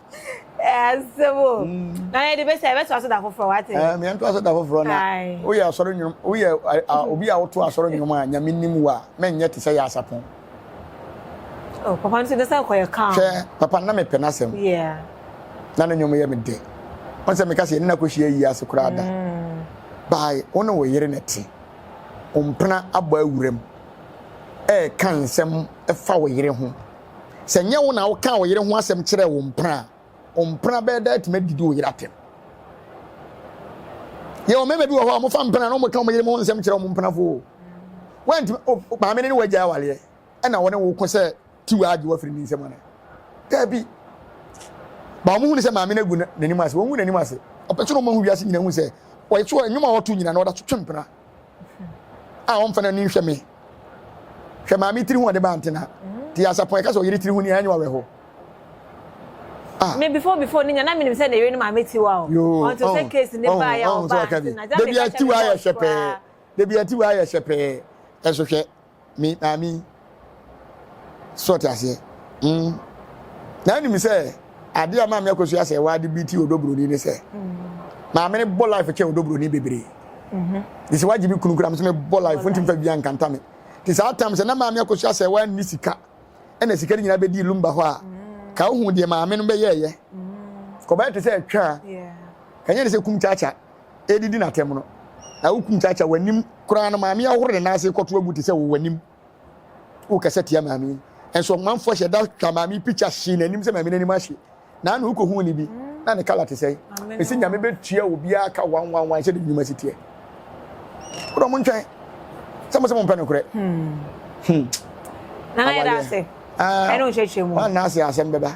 Asɛm o. Na yɛde bɛsi a yɛbɛtoa so da foforɔ wate. Eh, me nto aso da foforɔ na. Aye. Woyɛ asɔre nnwom, woyɛ obi a woto asɔre nnwom a Nyame nim wo a, mɛnyɛ te sɛ yɛ asapɔn. Oh, papa nso de sɛ kɔyɛ calm. Hwɛ, papa na mepɛ n'asɛm. Yeah. Na ne nnwom yɛ me dɛ. Wɔn sɛ meka sɛ yɛne no akɔhyia yi ase koraa da. Bae, wo ne wo yere na ɛte. Wo mpena abɔ awuram. Ɛreka nsɛm fa wo yere ho. Sɛ nyɛ wo na wokaa wo yere ho asɛm kyerɛɛ wo mpena a, wo mpena bɛyɛ dɛ atumi adidi wo yere atɛm. Yɛwɔ mmarima bi wɔ hɔ a wɔfa mpena na wɔka wɔn yere ho nsɛm kyerɛ wɔn mpenafo o. Wɔntumi, maame no ne wagya awaleɛ ɛna wɔne wo ko sɛ tiwa agye wafiri ne nsam ana? Daabi. Ba wɔn hu ne sɛ maame no agu n'anim ase, wɔn gu n'anim ase. Ɔpɛ sɛ wɔn hu wiase nyina hu sɛ wɔyɛ so nnwom a wɔto nyina na wɔda so twe mpena. A wɔmfa n'ani nhwɛ me. Hwɛ maame tiri ho ɔde ba antena. Ti asapɔn ɛka sɛ ɔyere tiri ho ni ɛnyɛ awerɛho. Ah. Me before before ni na minim sɛ ne yere ne maame tiwa o. Yoo. Until sɛ case ne ba ya ɔba antena. Debi atiwa ayɛ hyɛ pɛɛ. Debi atiwa ayɛ hyɛ pɛɛ. Ɛso hwɛ me maame yi. So ɔte aseɛ. Mm. Na anim sɛ adeɛ a maame akosua sɛ wade bi ti odo broni ne sɛ. Maame ne bɔ life kyɛ odo broni bebree. Mhm. Te sɛ wagye me kunu kura me sɛ me bɔ life ntimi fa bia nkanta me. Te saa tam sɛ na maame akosua sɛ wanni sika. Ɛna sika no nyinaa bɛdii lumba hɔ a. Ka wohu deɛ maame no bɛyɛɛyɛ. Kɔbɛyɛ te sɛ ɛtwa. Kanyɛ ne sɛ kum kyaakya. Ɛdidi n'atɛm no. Na wo kum kyaakya w'anim koraa no maame ahoro ne nan ase kɔto agu te sɛ wo w'anim. Wokasa tia maame yi. Nso ɔmanfoɔ hyɛ da twa maame yi picture hyee n'anim sɛ maame n'anim ahye. Na ano wokɔhuu ne bi na ne kala te sɛn. Mesi nyame bɛtua obiara ka wan wan wan sɛde nnwuma si teɛ. Wodɔ mo ntwɛn sɛ mo sɛ mo mpɛ nokorɛ. Hmm. Nana yɛ da ase. Ɛne wo nkyerɛkyerɛ mu. Wan na ase asɛm bɛba.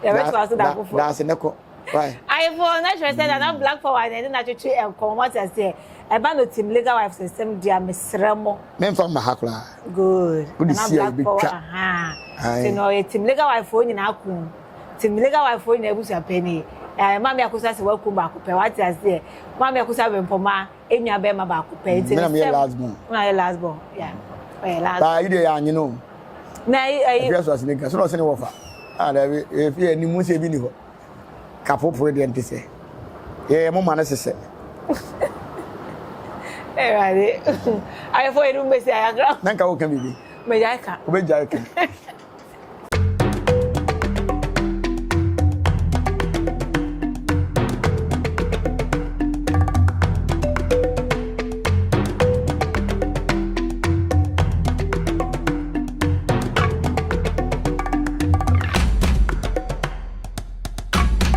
Yɛbɛtoa so da foforɔ. Da ase ne kɔ. Why? Ayefo na kyerɛ sɛ Nana Black Power na ɛne na twetwe nkɔmmɔ wate aseɛ. Ɛba no team legal wives nsɛm deɛ mesrɛ mo. Memfa mma ha koraa. Good. Wode Nana si a Black Power yɛbɛtwa. aha. Aye. Nti no ɔyɛ team legal wife foɔ nyinaa kun. Team legal wife foɔ nyinaa abusua panin. Ɛɛ Maame Akosua sɛ wakum baako pɛ wate aseɛ. Maame Akosua Bempɔma enua bɛrima baako pɛ nti Me na ne meyɛ sɛm last born. na yɛ last born yeah ɔyɛ last Baa yi deɛ yɛ anyene o. na ayi ayi Efi aso ase ne nka so na ɔsene wɔfa. Ah dabi efi yɛ nimu sɛ ebi ni hɔ. Kapopore deɛ nte sɛ. Yɛ yɛ mo ma no sesɛ. Ɛwurade ayɛfo yɛ no mbɛsi ayakra. Na nka woka biribi. Mɛgyae ka. Wobɛgyae ka.